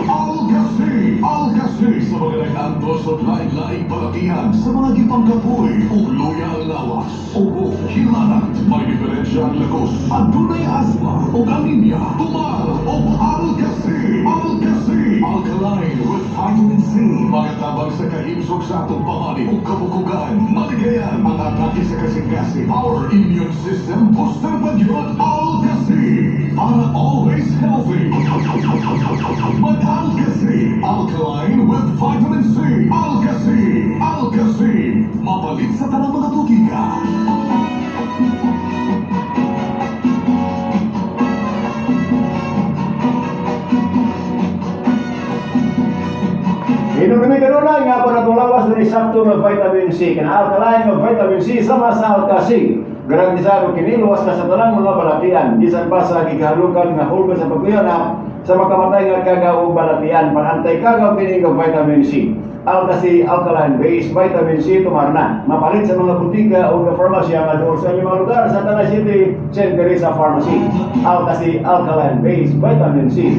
Alcasi, Alcasi. Sa mga nag-antos o lain-laing balatian, sa mga gipangkapoy, o luya ang lawas, ubo, hilanat, may diferensya ang lakos, adunay asma o anemia, tumal o Alcasi, Alcasi. Alkaline with vitamin C. Magatabang sa kahimsog sa atong pamani o kabukugan, maligayan ang atake sa kasing-kasing. Our immune system booster pa yun, Alcasi. Para always healthy. Mag-Alcasi. Alkaline with vitamin C. Alcasi. Alcasi. Mapalit sa tanang mga butika. Inom kami kanunay nga po natong lawas ni sakto nga vitamin C. Kana alkaline nga vitamin C sama sa Alcasi. Garantisado kini luwas na sa tanang mga balatian. Bisan pa sa gigahalukan nga hulga sa pagkuyanap sa makamatay nga kagaw o balatian. Panantay kagaw kini nga vitamin C. Alcasi alkaline based vitamin C tumarna. Mapalit sa mga butika o mga farmasya nga doon sa inyong mga lugar sa Tanay City, St. Teresa Pharmacy. Alcasi alkaline based vitamin C.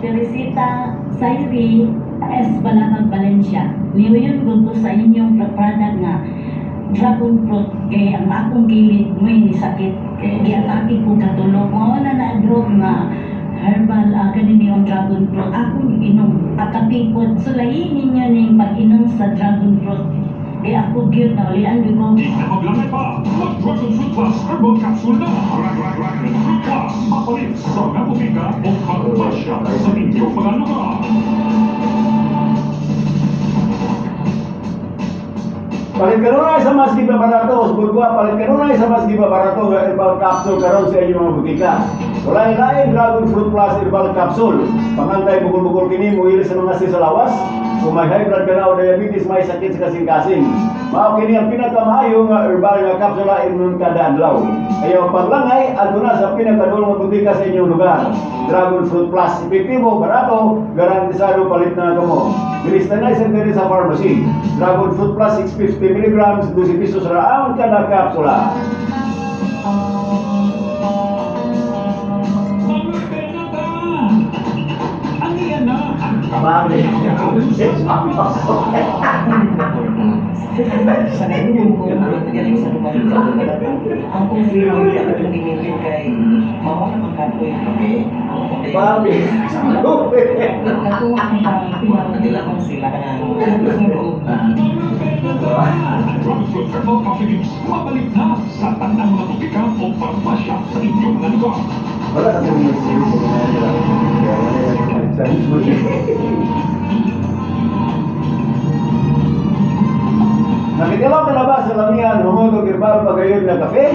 Teresita Sayri S. Balakag Valencia. Niuyon ko sa inyong product nga dragon fruit kay ang akong kilid mo'y nisakit. Giatake ko katulog. Mao na na-drop nga herbal kanin yung dragon fruit. Akong inom. Akapikot. Sulayin ninyo ning pag-inom sa dragon fruit. Kay ako gyud na ulian gyud ko. Di na maglangay pa. Mag-Dragon Fruit Plus Herbal Capsule na. Dragon Fruit Plus. Mapalit sa mga butika o farmasya sa inyong mga lugar. Palit kanunay sa mas gibabarato, Burgua, palit kanunay sa mas gibabarato nga herbal capsule karon sa inyong mga butika. Walay lain Dragon Fruit Plus herbal capsule. Pangantay bukol-bukol kini muhili sa mga sa lawas. Kung may high blood ka na o diabetes, may sakit sa kasing-kasing. Mao kini ang pinakamaayo nga herbal nga kapsula inon kada adlaw. Ayaw paglangay, aduna sa pinakadulong nga butika sa inyong lugar. Dragon Fruit Plus, epektibo, barato, garantisado palit na kamo. Bilis na sa Teresa Pharmacy. Dragon Fruit Plus 650 milligrams, 12 pesos ra ang kada kapsula. Barbie. Sa ngayon ko, galing sa dumating sa ang kong feeling ako itong gimitin kay mao na magkapoy. Okay. Barbie. Nakuha ang pinakong sila ka na. Ang Dragon Fruit Herbal Coffee Mix, mabalik na sa tanang mga botika o parmasya sa inyong mga lugar. Wala kasi yung series sa mga nila. Kaya wala yung sa Nakitilaw ka na ba sa lamihan hungod og herbal pagayon nga kafe?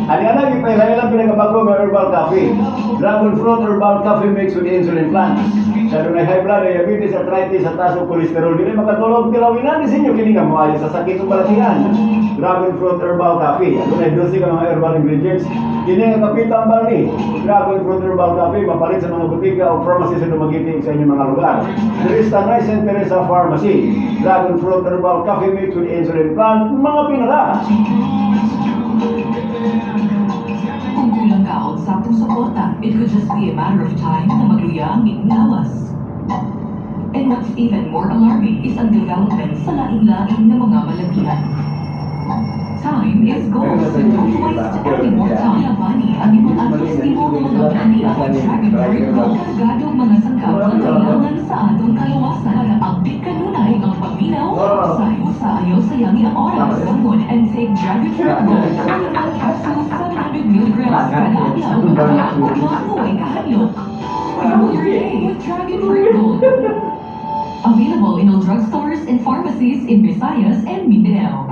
Ani ana gipailahi lang pinakabago nga herbal coffee. Dragon fruit herbal coffee mix with insulin plant. Sa dunay high blood, diabetes, arthritis, at taas og kolesterol, dili makatulog tilawinan ni sinyo kini nga moayo sa sakit ug balatian. Dragon fruit herbal coffee. Adunay 12 ka mga herbal ingredients. Kini nga kape tambal ni Dragon fruit herbal coffee mapalit sa mga butika o pharmacy sa Dumaguete sa inyong mga lugar. Diri sa Tanay St. Teresa Pharmacy. Dragon fruit herbal coffee mix with insulin plant, mga pinara. Kung kulang ka og saktong suporta, it could just be a matter of time na magluya ang imong lawas. And what's even more alarming is ang development sa laing-laing na mga balatian. Time is gold, so don't waste any more time. Labani ang imong antos nimo nga mga balatian. Dragon Fruit Gold, kargado og mga sangkap nga kailangan sa atong kalawasan para update kanunay ang paminaw sa usa ayaw sayangi ang oras. Bangon and take Dragon Fruit Gold. 21 capsules, 700 milligrams kada adlaw ug way kahadlok. Fuel your day with Dragon Fruit Gold. Available in all drugstores and pharmacies in Visayas and Mindanao.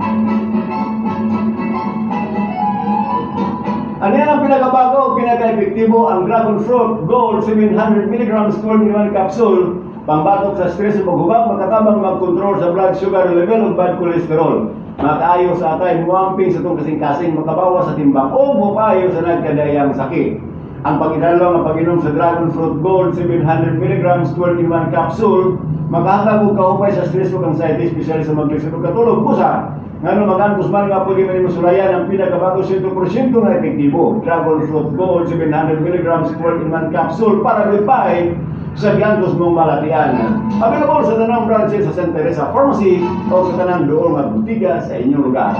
Ano yan ang pinakabago, pinaka-epektibo, ang Dragon Fruit Gold 700 mg 12 in 1 capsule, pangbatok sa stress ug paghubak, makatabang mag-control sa blood sugar level ug bad cholesterol. Makaayo sa atay, muamping sa itong kasing-kasing, makabawas sa timbang o mupaayo sa nagkadayang sakit. Ang pag-inalaw nga pag-inom sa Dragon Fruit Gold 700 mg 12 in 1 capsule, makahatag og kahupay sa stress ug anxiety, especially sa maglisod og katulog. Busa, ngano mag-antos man nga pwede man nimo sulayan ang pinakabago 100% nga epektibo. Dragon Fruit Gold 700 mg 12 in 1 capsule para goodbye sa giantos mong balatian. Available sa tanang branches sa St. Teresa Pharmacy o sa tanang duol nga butika sa inyong lugar.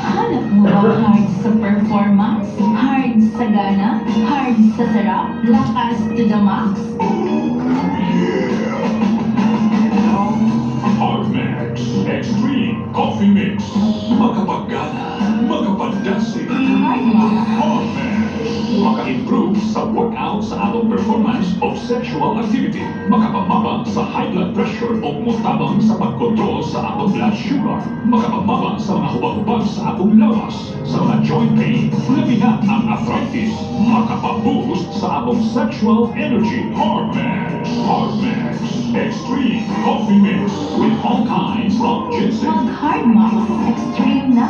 Hanap mo ba hard sa performance? Hard sa gana? Hard sa sarap? Lakas to the max? Hardmax Extreme Coffee Mix. Makapaggana, makapadasig. Hard Max. Hardmax. Maka-improve sa workout sa atong performance of sexual activity. Makapamaba sa high blood pressure o mutabang sa pagkontrol sa atong blood sugar. Makapamaba sa mga hubag-hubag sa atong lawas, sa mga joint pain, labi na ang arthritis. Makapaboost sa atong sexual energy. Hardmax. Hardmax Extreme Coffee Mix with all kinds of ginseng. Mag Hard Max Extreme na.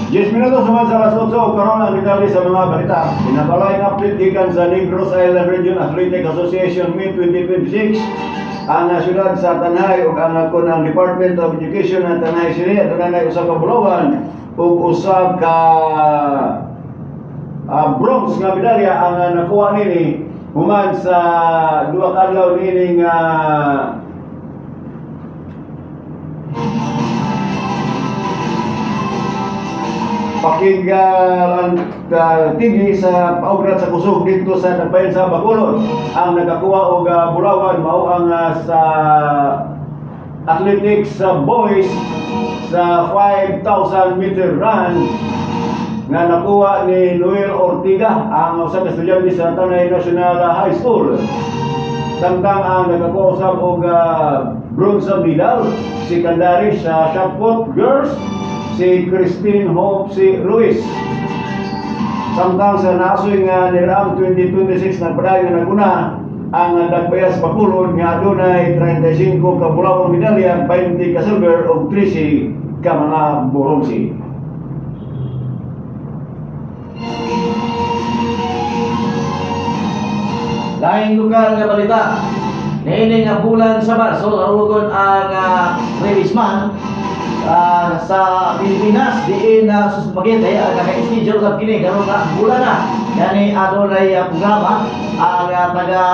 10 minutos naman sa alas 8, karon ang detalye sa mga balita. Pinabalay ang update gikan sa Negros Island Region Athletic Association Meet 2026. Ang syudad sa Tanay ug ang kon ang Department of Education ng Tanay City aduna nay usa ka bulawan ug usa ka bronze nga medalya ang nakuha nini human sa duha ka adlaw niining pakig tigi sa paugrat sa kusog dito sa Dakbayan sa Bacolod. Ang nakakuha og bulawan mao ang sa athletics sa boys sa 5,000 meter run nga nakuha ni Noel Ortiga, ang usa ka estudyante sa Tanay National High School. Samtang ang nakakuha usab og bronze medal si Kandari sa shot put girls, si Christine Hope si Ruiz. Samtang sa nasoy nga niraang 2026, nagpadayon nga naguna ang Dakbayan sa Bacolod nga adunay 35 ka bulawang medalya, 20 ka silver ug 13 ka mga bronze. Laing lokal nga balita. Niini nga bulan sa Marso, arugon ang Rabies Month sa Pilipinas, diin na uh, Dumaguete ang naka-schedule sa kini karon nga bulan na. Yani adunay programa ang taga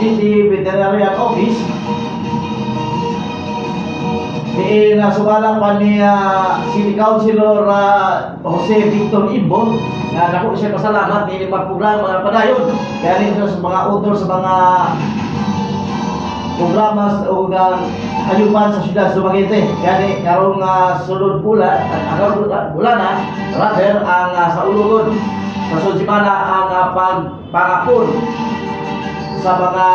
City Veterinarian Office. Diin sumala pa ni City Councilor Jose Victor Imbo nga dako siya pasalamat niini mga programa nga padayon. Kaya rin sa mga author sa mga programa o hayupan sa siyudad sa Dumaguete. Kaya karong sulod bulan, karon bulan na rather ang sa ulugod sa sulod semana ang pagpangapon sa mga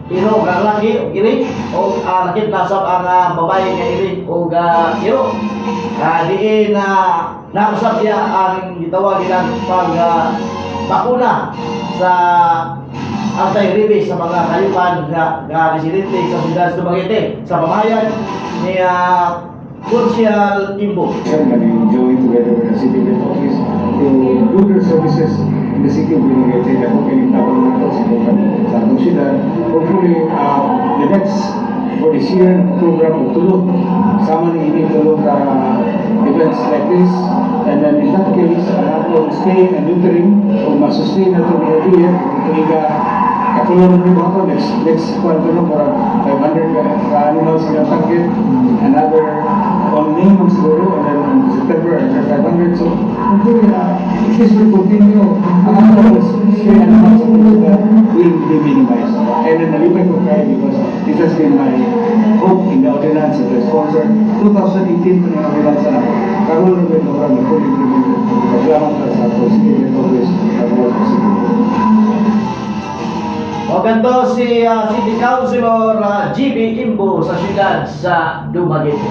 iro nga laki o iri o lakip na sab ang babae nga iri o iro. Diin na nausap niya ang gitawag nilang pag bakuna sa anti-rabies sa mga hayupan nga residente sa siyudad sa Dumaguete sa pamahayan ni Consial Imbo. And enjoy together with the City Health Office to do their services in the city of Dumaguete. Dako kini tabang nato sa sa atong siyudad. Hopefully, the next for this year program og tulo sama ni ini, tulo ka events like this, and then in that case ang atong stay and interim o ma-sustain nato ni idea tuiga katulong ni mo next next kwanto no, para 500 ka animals ang target, another on May man siguro, and then on September another 500. So hopefully if this will continue, ang atong stray animals sa siyudad will be minimized. And then nalipay ko kayo because this has been my hope in the ordinance that I sponsored 2018 pa yung ordinance na karon na ba na fully implemented. Salamat sa ato City Health Office at sa City. O ganto si City Councilor GB Imbo sa siyudad sa Dumaguete.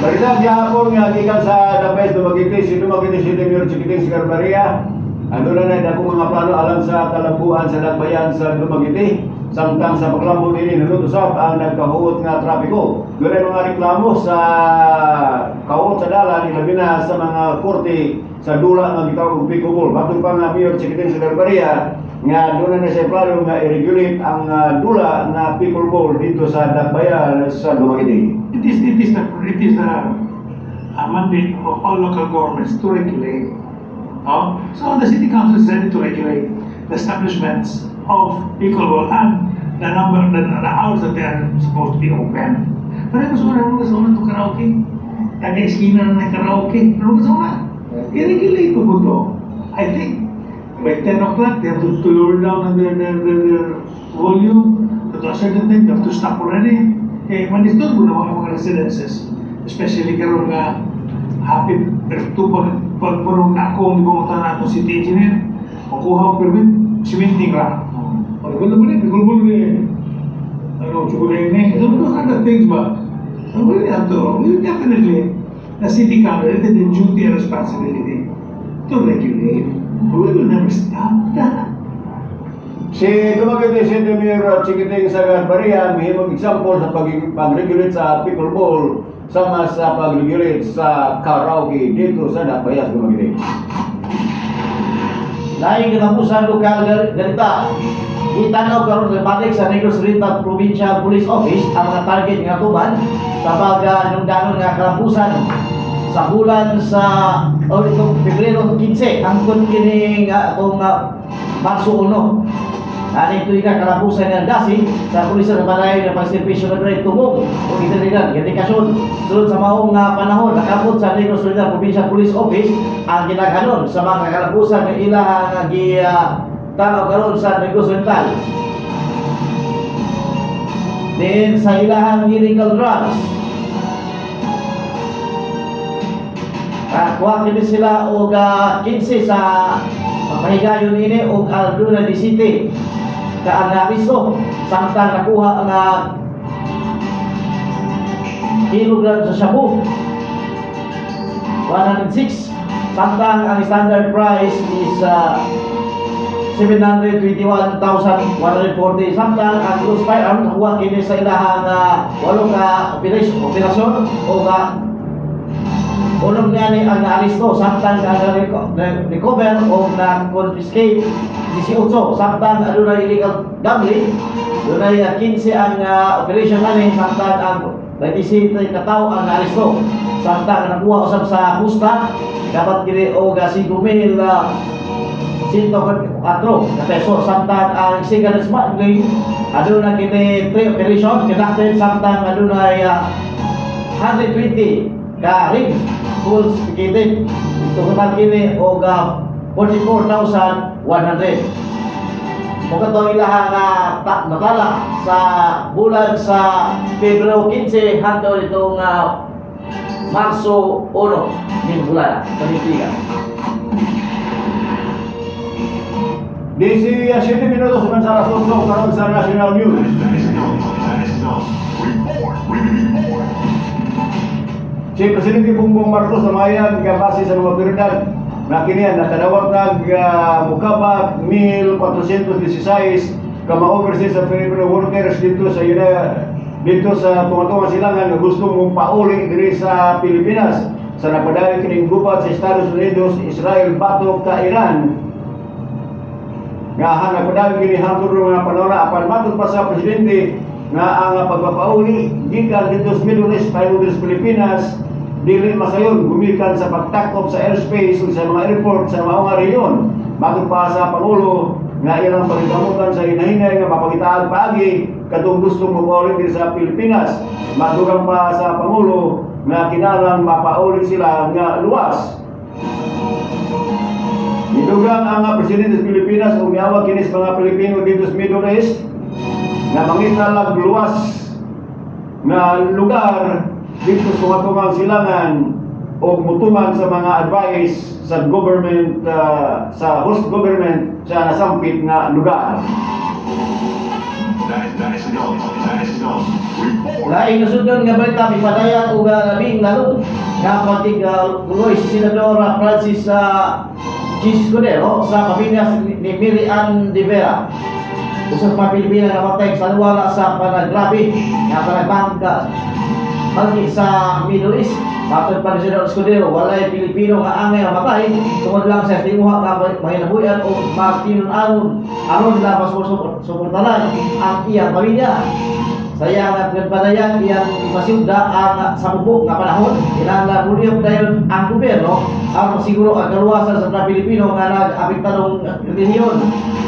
Balita gihapon nga gikan sa Dabes Dumaguete, si Dumaguete City Mayor Chiquiting Sagarbarria. Ano na na akong mga plano alang sa kalambuan sa Dakbayan sa Dumaguete. Samtang sa paglambo nini nunod usab ang nagkahuot nga trapiko. Dunay mga reklamo sa kahuot sa dalan, ilabi na sa mga korte sa dula nga gitawag og pickleball. Matod pa nga Mayor Chiquiting Sagarbarria nga doon na siya plano nga i-regulate ang dula nga pickleball dito sa Dakbayan sa Dumaguete. It is the mandate of all local governments to regulate. Oh? So the city council is ready to regulate the establishments of pickleball and the number, the hours that they are supposed to be open. Pero gusto ko na sa una to karaoke. Taga eskina na ng karaoke. Pero gusto ko na. I-regulate ko po to. I think by 10 o'clock they have to lower down their volume to a certain thing. They have to stop already. Eh, mandisturbo na mga residences. Especially karon nga hapit pero ito pag purong akong ibang na atong city engineer, makuha ang permit, cementing ra. O, gulo mo rin, gulo mo rin. Ano, chukuling ni. So, those are the things ba? So, we have to, we definitely, the city council, it is the duty and responsibility to regulate. We will never stop that. Si Dumaguete City Mayor Chiquiting Sagarbarria mihimong example sa pag-regulate sa pickleball sama sa pag-regulate sa karaoke dito sa Dakbayas, Dumaguete. Laing katapusan lokal ganita. Itanaw karon sa balik sa Negros Oriental Provincial Police Office ang mga target nga tuman sa pag nungdanon nga kalambusan sa bulan sa o itong Pebrero 15 hangtod kining atong Marso 1. Ani ito ka kalambusan nga dasi sa pulis sa balay nga pagserbisyo na dunay tumong o intelidad indikasyon. Sulod sa maong panahon, nakabot sa Negros Oriental Provincial Police Office ang ginaghanon sa mga kalambusan nga ilahang gi tanaw karon sa Negros Oriental. Din sa ilahang illegal drugs, kuha kini sila og 15 sa pahigayon ini og aduna di city ka ang naristo, samtang nakuha ang kilogram sa shabu 106, samtang ang standard price is 721,140, samtang ang loose firearm nakuha kini sa ilahang walo ka operasyon o ka unong niya ang naaresto, samtang ang recover o na-confiscate 18, samtang adunay illegal gambling, dunay 15 ang operation ani, samtang ang 27 ka tawo ang naaresto, samtang nakuha usab sa pusta dapat kini og 5,000 104 ka peso, samtang ang cigarette smuggling aduna kini 3 operation conducted, samtang adunay 120 ka rings confiscated. Total kini og 44,100. Mao kato ang ilaha nga natala sa bulan sa Pebrero 15 hangtod itong Marso 1 ning bulan panitiga. 17 minutos man sa alas 8 karon sa National News. National Report. Report. Si Presidente Bongbong Marcos namayag nga base sa mga otoridad na kini nakadawat nag mukabak 1,416 ka mga overseas sa Filipino workers dito sa Tunga-Tunga Silangan nga gusto mo pauli diri sa Pilipinas sa napadayon kining gubat sa Estados Unidos, Israel batok ka Iran nga nagpadayon kini hangtod nga panahon. Apan matod pa sa presidente nga ang pagpapauli gikan dito sa Middle East paingon diri sa Pilipinas dili masayon gumikan sa pagtakop sa airspace ug sa mga airport sa mao nga rehiyon. Matod pa sa pangulo nga ilang pagkamutan sa hinahinay nga mapangitaan paagi katong gusto mopauli diri sa Pilipinas. Madugang pa sa pangulo nga kinahanglan mapauli sila nga luwas. Nidugang ang presidente sa Pilipinas ug miawag kini sa mga Pilipino dito sa Middle East nga mangita lag luwas nga lugar dito sa Tunga-Tungang Silangan o mutuman sa mga advice sa government sa host government sa nasampit nga lugar. National National Report. Laing nasudnon nga balita, mipadayan og labing lalong nga pagtig-uloy si Senador Francis Chis Escudero sa pamilya ni Mary Ann De Vera, usa sa mga Pilipina nga namatay sa wala sa panagrabe nga panagbangka banggi sa Middle East. Matod pa ni Senador Escudero, walay Pilipino nga angay mamatay tungod lang sa tinguha nga mahinabuyan o magtinun-anon aron lang mas suportaran ang iyang pamilya. Sa iyang pagpadayan, iyang ipasiugda ang sa mubo nga panahon, kinahanglan muliyok dayon ang gobyerno ang masiguro ang kaluwasan sa mga Pilipino nga nag-apektadong rehiyon.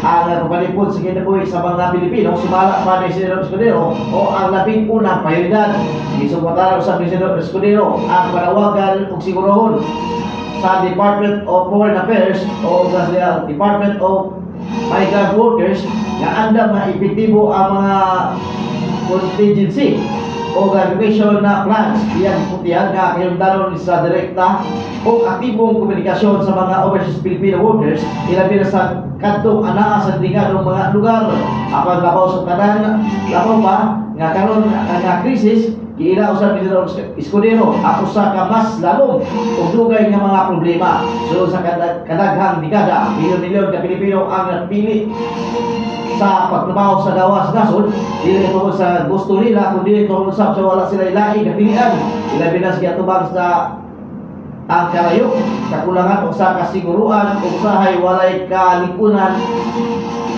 Ang pagpalipod sa kinabuhi sa mga Pilipino, sumala pa ni Senador Escudero, o ang labing unang prioridad. Gisuportaran usab ni Senador Escudero ang panawagan ug sigurohon sa Department of Foreign Affairs o sa Department of Migrant Workers nga andam nga epektibo ang mga contingency o evacuation na plans. Iyang giputihan nga kahimtanon sa direkta o aktibong komunikasyon sa mga overseas Filipino workers, ilabi na sa kadtong anaa sa delikadong mga lugar. Apan labaw sa tanan, labaw pa nga karon nga krisis, giila usab ni Senador Escudero ang usa ka mas lalom ug dugay nga mga problema. So sa kadaghang dekada, milyon-milyon ka Pilipino ang napili sa pagtrabaho sa gawas nasod, dili tungod sa gusto nila kundi tungod sa wala sila laing kapilian, ilabi na sa giatubang sa ang kalayo, kakulangan o sa kasiguruan ug usahay walay kalikunan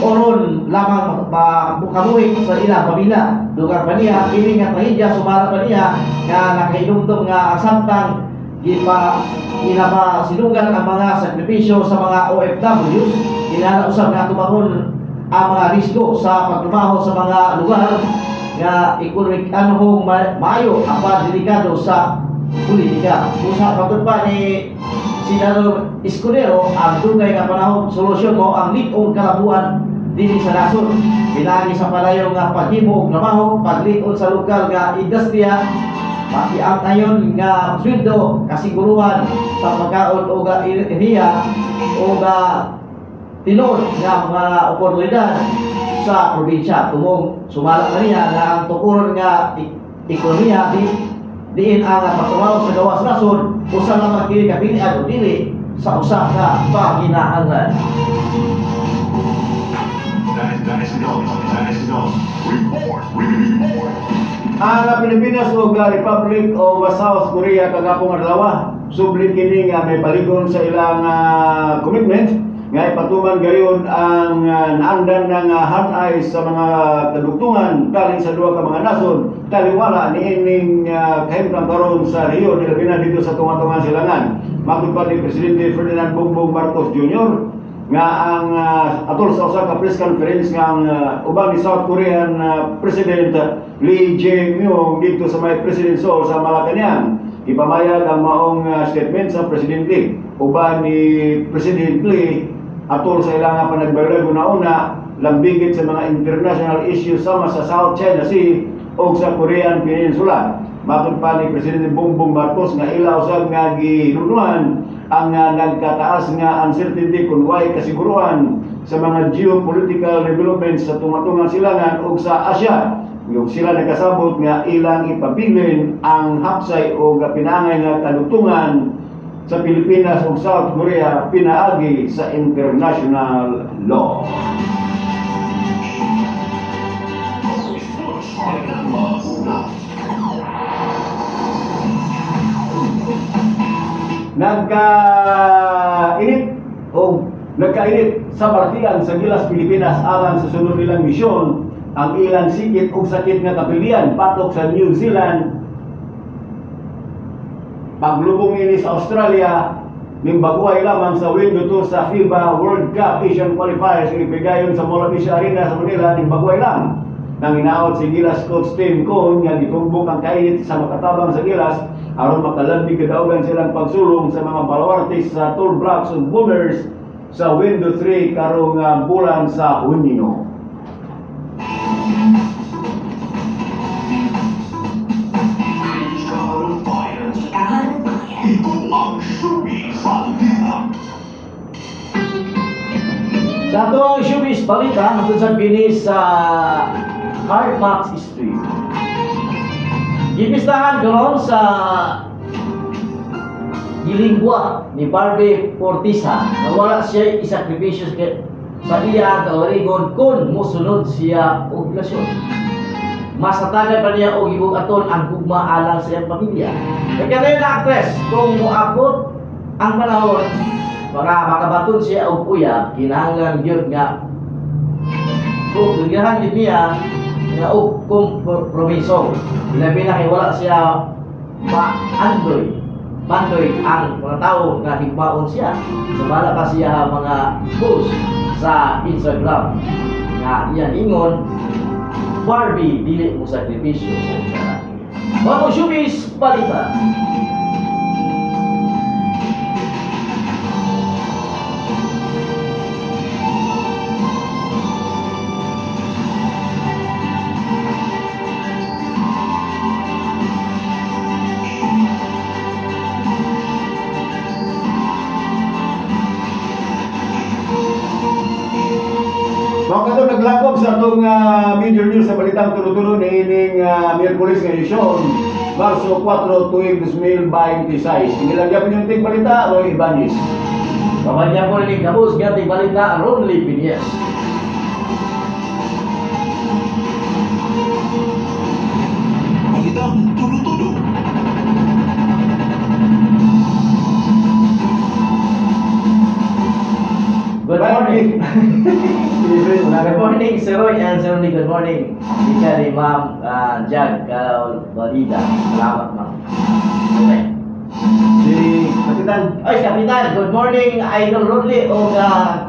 oron lamang makabuhi sa ilang pamilya. Dugang pa niya, kini nga trahedya sumala pa niya nga nakahinumdum nga ang samtang gipa ginapasinunggan ang mga sakripisyo sa mga OFWs, kinahanglan usab nga atubangon ang mga risgo sa pagtrabaho sa mga lugar nga economic anhong maayo apan delikado sa politika. Usa matod pa ni Senador Escudero, ang dugay nga panahon solusyon mo ang lig-ong kalabuan dinhi sa nasod. Pinaagi sa padayon nga paghimo og trabaho, paglig-on sa lokal nga industriya, makiang ayon nga sweldo, kasiguruhan sa pagkaon o ga enerhiya o ga tinuod nga mga oportunidad sa probinsya. Tumong sumala kaniya nga ang tukuron nga ekonomiya di diin ang pagtrabaho sa gawas nasod usa lamang kini kapilian o dili sa usa ka paginahanglan. National National Report. Report. Ang Pilipinas ug Republic of South Korea kagapong adlaw subli kini nga may paligon sa ilang commitment nga ipatuman gayon ang naandan ng hanay sa mga kadugtungan taling sa duha ka mga nasod taliwala niining kahimtang karon sa rehiyon, ilabi na dito sa Tunga-Tunga Silangan. Matod pa ni Presidente Ferdinand Bongbong Marcos Jr. Nga ang atol sa usa ka press conference nga ang uban ni South Korean President Lee Jae-myung dito sa may President Seoul sa Malacañang. Ipamayag ang maong statement sa President Lee. Uban ni President Lee atol sa ilang panagbaylag una-una lambigit sa mga international issues sama sa South China Sea o sa Korean Peninsula. Matod pa ni Presidente Bongbong Marcos nga ila usab nga ginunuhan ang nagkataas nga uncertainty kung way kasiguruhan sa mga geopolitical developments sa tunga-tungang silangan ug sa Asia. Yung sila nagkasabot nga ilang ipabilin ang hapsay o pinaangay nga kadugtungan sa Pilipinas ug South Korea pinaagi sa international law. Nagkainit o nagkainit sa partian sa Gilas Pilipinas alang sa sunod nilang misyon ang ilang sikit ug sakit nga kapilian patok sa New Zealand, paglubong ini sa Australia ning baguhay lamang sa window 2 sa FIBA World Cup Asian Qualifiers nga ipigayon sa Mall of Asia Arena sa Manila ning baguhay lang. Nang inaot si Gilas coach Tim Cone nga gitumbok ang kainit sa makatabang sa Gilas aron makalabig kadaugan silang pagsulong sa mga baluartes sa Tall Blacks ug Boomers sa window 3 karong bulan sa Hunyo. Ito ang Showbiz Balita. Sa ato ang showbiz balita, hangtod sa kini sa Hardmax Street. Gipistahan karon sa gilingwa ni Barbie Forteza na wala siya isakripisyo sa iya kaugalingon kung musunod siya og relasyon. Masatagan pa niya og gibugaton ang gugma alang sa iyang pamilya. Kaya kanayon na actress, kung moabot ang panahon mga makabaton siya og uyab, kinahanglan gyud nga kung kinahanglan gyud niya nga og kompromiso. Labi na kay wala siya maandoy mandoy ang mga tao nga higmaon siya. Sumala pa siya mga post sa Instagram nga iyan ingon, Barbie dili mo sakripisyo og lalaki. Mga showbiz balita. Mga kato, naglakop sa atong major news sa Balitang Tulo-Tulo ni ining Miyerkules nga edisyon, Marso 4, tuig 2026. Inilagyan po yung tig balita, Roy Ibanez. Pamanya po ni Kabus, ganti balita, Ronly Pinies. Balitang Tulo-Tulo. Good morning. Good morning, Sir Roy and Sir Ronnie. Good morning. Ika ni Ma'am Jag Balida. Salamat, ma'am. Okay. Si Kapitan. Ay, Kapitan, good morning, Idol Ronly o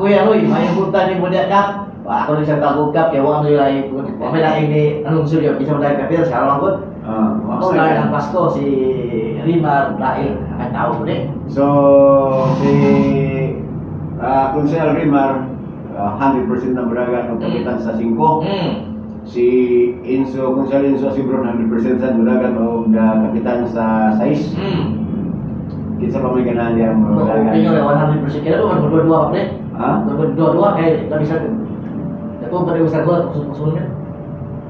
Kuya Roy. May punta ni mo niya, Kap. Ako rin siyang tagog, Kap. Kaya wala mo yung wala lang ni anunsyo yun. Isa mo dahil Kapitan, sa araw ko. Star ng Pasko, si Rimar Dail. Ang tao ko din. So, si Konsehal Rimar, 100% na Braga ng Kapitan sa 5. Si Enzo, Konsehal Enzo Sibron, 100% sa Braga o Kapitan sa 6. Kinsa pa may ganahan niya ang Braga? Opinion na 100%. Kaya doon, magdua-dua pa rin. Ha? Magdua-dua, kaya labi sa Ito pa rin sa goal, kusog-kusog niya.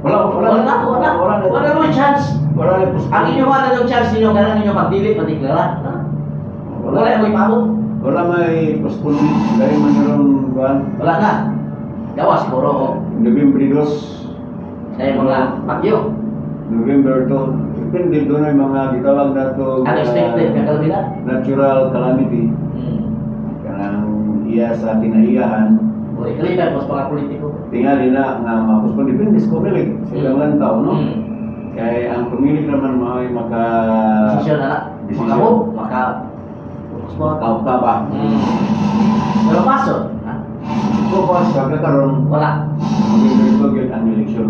Wala, wala. Wala, wala. Wala, Wala mo chance. Wala na Ang inyo wala ng chance ninyo, kailangan ninyo pagdili, pagdeklara. Wala yung ipabot. Wala may postponement. Dahil man naroon buwan. Wala na. Gawa siguro. November 2. Dahil mga bagyo. November 2. Depende doon ay mga gitawag na ito. Unexpected nga kalamidad. Natural calamity. Kanang iya sa kinaiyahan. Uli, kalipay po sa mga politiko. Tingali na nga mapospon. Depende sa Comelec. Sa ilang lantaw, no? Kaya ang pemilik naman mao'y maka... Desisyon na na. Desisyon. Maka maka Makautaba. Pero paso. Ha? So far, sa kakaroon, Wala. maging gyud ang eleksyon.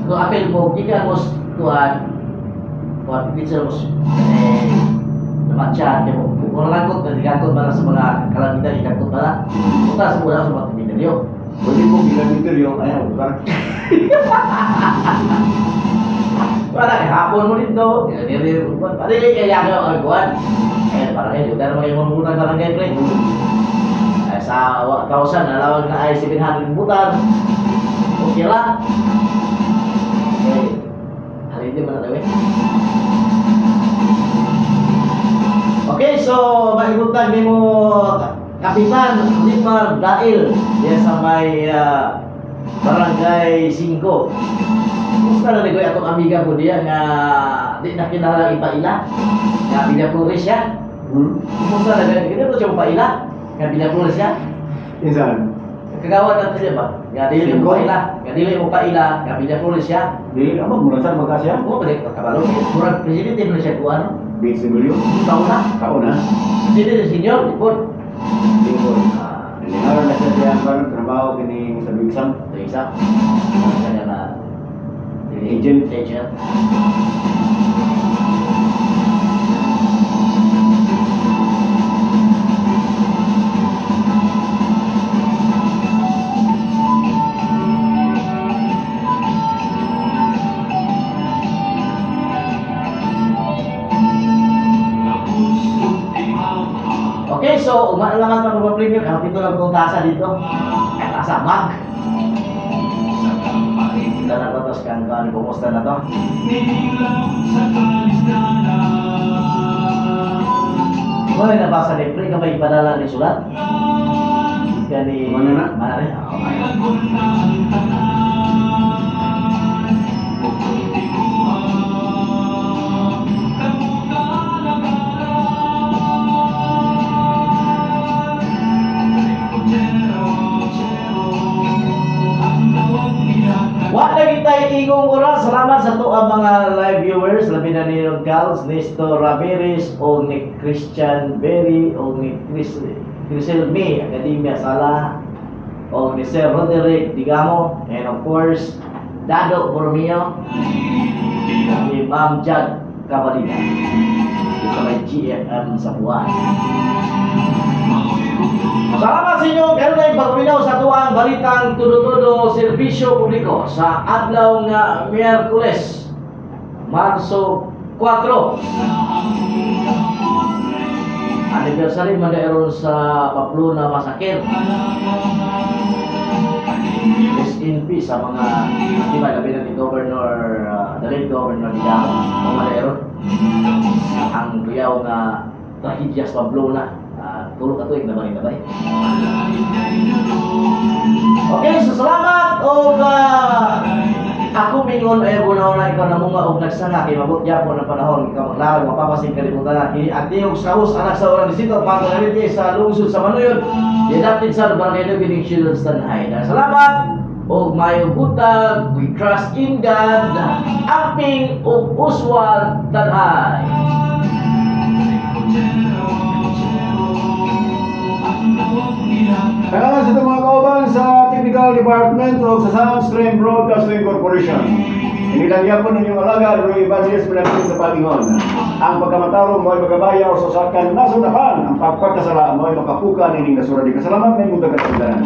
No apel mo gikan mo kuan kuan picture mo eh namatyan kay mo kung langkot na gigangkot ba na sa mga kalamitan, gigangkot ba na punta sa muna sa mga mineryo. Pwede mo bilang interview, ayaw, bukan. Wala kay hapon mo dito. Dili kay yaga ang kuan. Eh barangay juga na mga muna barangay pre. Eh, sa 1,000 nalawag na ay 700 butan. Okay lang. Okay. Halin man na tayo eh. Okay, so maibutag nimo Kapitan Limar Dail diya sa may Barangay 5. Kumusta na nigoy atong amiga ko diya nga di na kinahanglan ipaila nga Villaflores siya. Kumusta na gani? Kini siya paila nga Villaflores siya. Insan? Kagawa na siya ba? Nga dili mo paila, nga dili mo paila nga Villaflores siya. Dili apa mula sa magka siya? Mo balik kabalo. Murag presidente na siya kuan. BCW. Taon na. Taon na. Presidente senior, lipod. Lipod. Ngaron na siya siya ang trabaho kini sa Bigsam. Bigsam. Kanya na agent. Agent. Okay, so uma na lang ang pag-premium. Ang pito lang kong tasa dito. Ay, tasa, mag. Kita na ba ito? Kung ano, kumusta na to? Wala nabasa ni Pre, kamay ipadala ni sulat. Kani... Mana na? Mana na? Okay. Wa lagi tayo igong oras. Salamat sa to ang mga live viewers. Labi na ni Gals, Nestor Ramirez, o ni Christian Berry, o ni Crisel May, Academia Sala, o ni Sir Roderick Digamo, and of course, Dado Borromeo, ni Ma'am Jag Cabalina. Dito may GFM sa buwan. Salamat sa inyo. Kayo na yung pagpaminaw sa tuang balitang tudo-tudo serbisyo publiko sa adlaw nga Miyerkules, Marso 4. Anniversary man dairon sa Pamplona Massacre. Rest in peace sa mga di ba labi na ni Governor, the late Governor Digamo, mga dairon ang kuyaw nga trahedya sa Pamplona. Tulo ka tuig na ba ni bay? Okay, so salamat og ako mingon ay bunaw na ikaw namunga og nagsanga kay mabot gyapon ang panahon ikaw maglarag mapapasing kalibutan na kini ang tiyog sa host anak sa orang distrito Pangalit sa lungsod sa Manuyod didapit sa barangay Lubining Children's Tanhay. Salamat og maayong buntag, we trust in God, amping og uswag tanhay. Salamat sa itong mga kauban sa Technical Department o sa Soundstream Broadcasting Corporation. Inilang yapon ninyong alaga, Roy Evangelist Manapit sa Pagingon. Ang pagkamatarong mo'y magabaya o sasakan nasunahan. Ang pagpagkasala mo'y makapuka nining nasura di kasalamat may mutag katagdanan.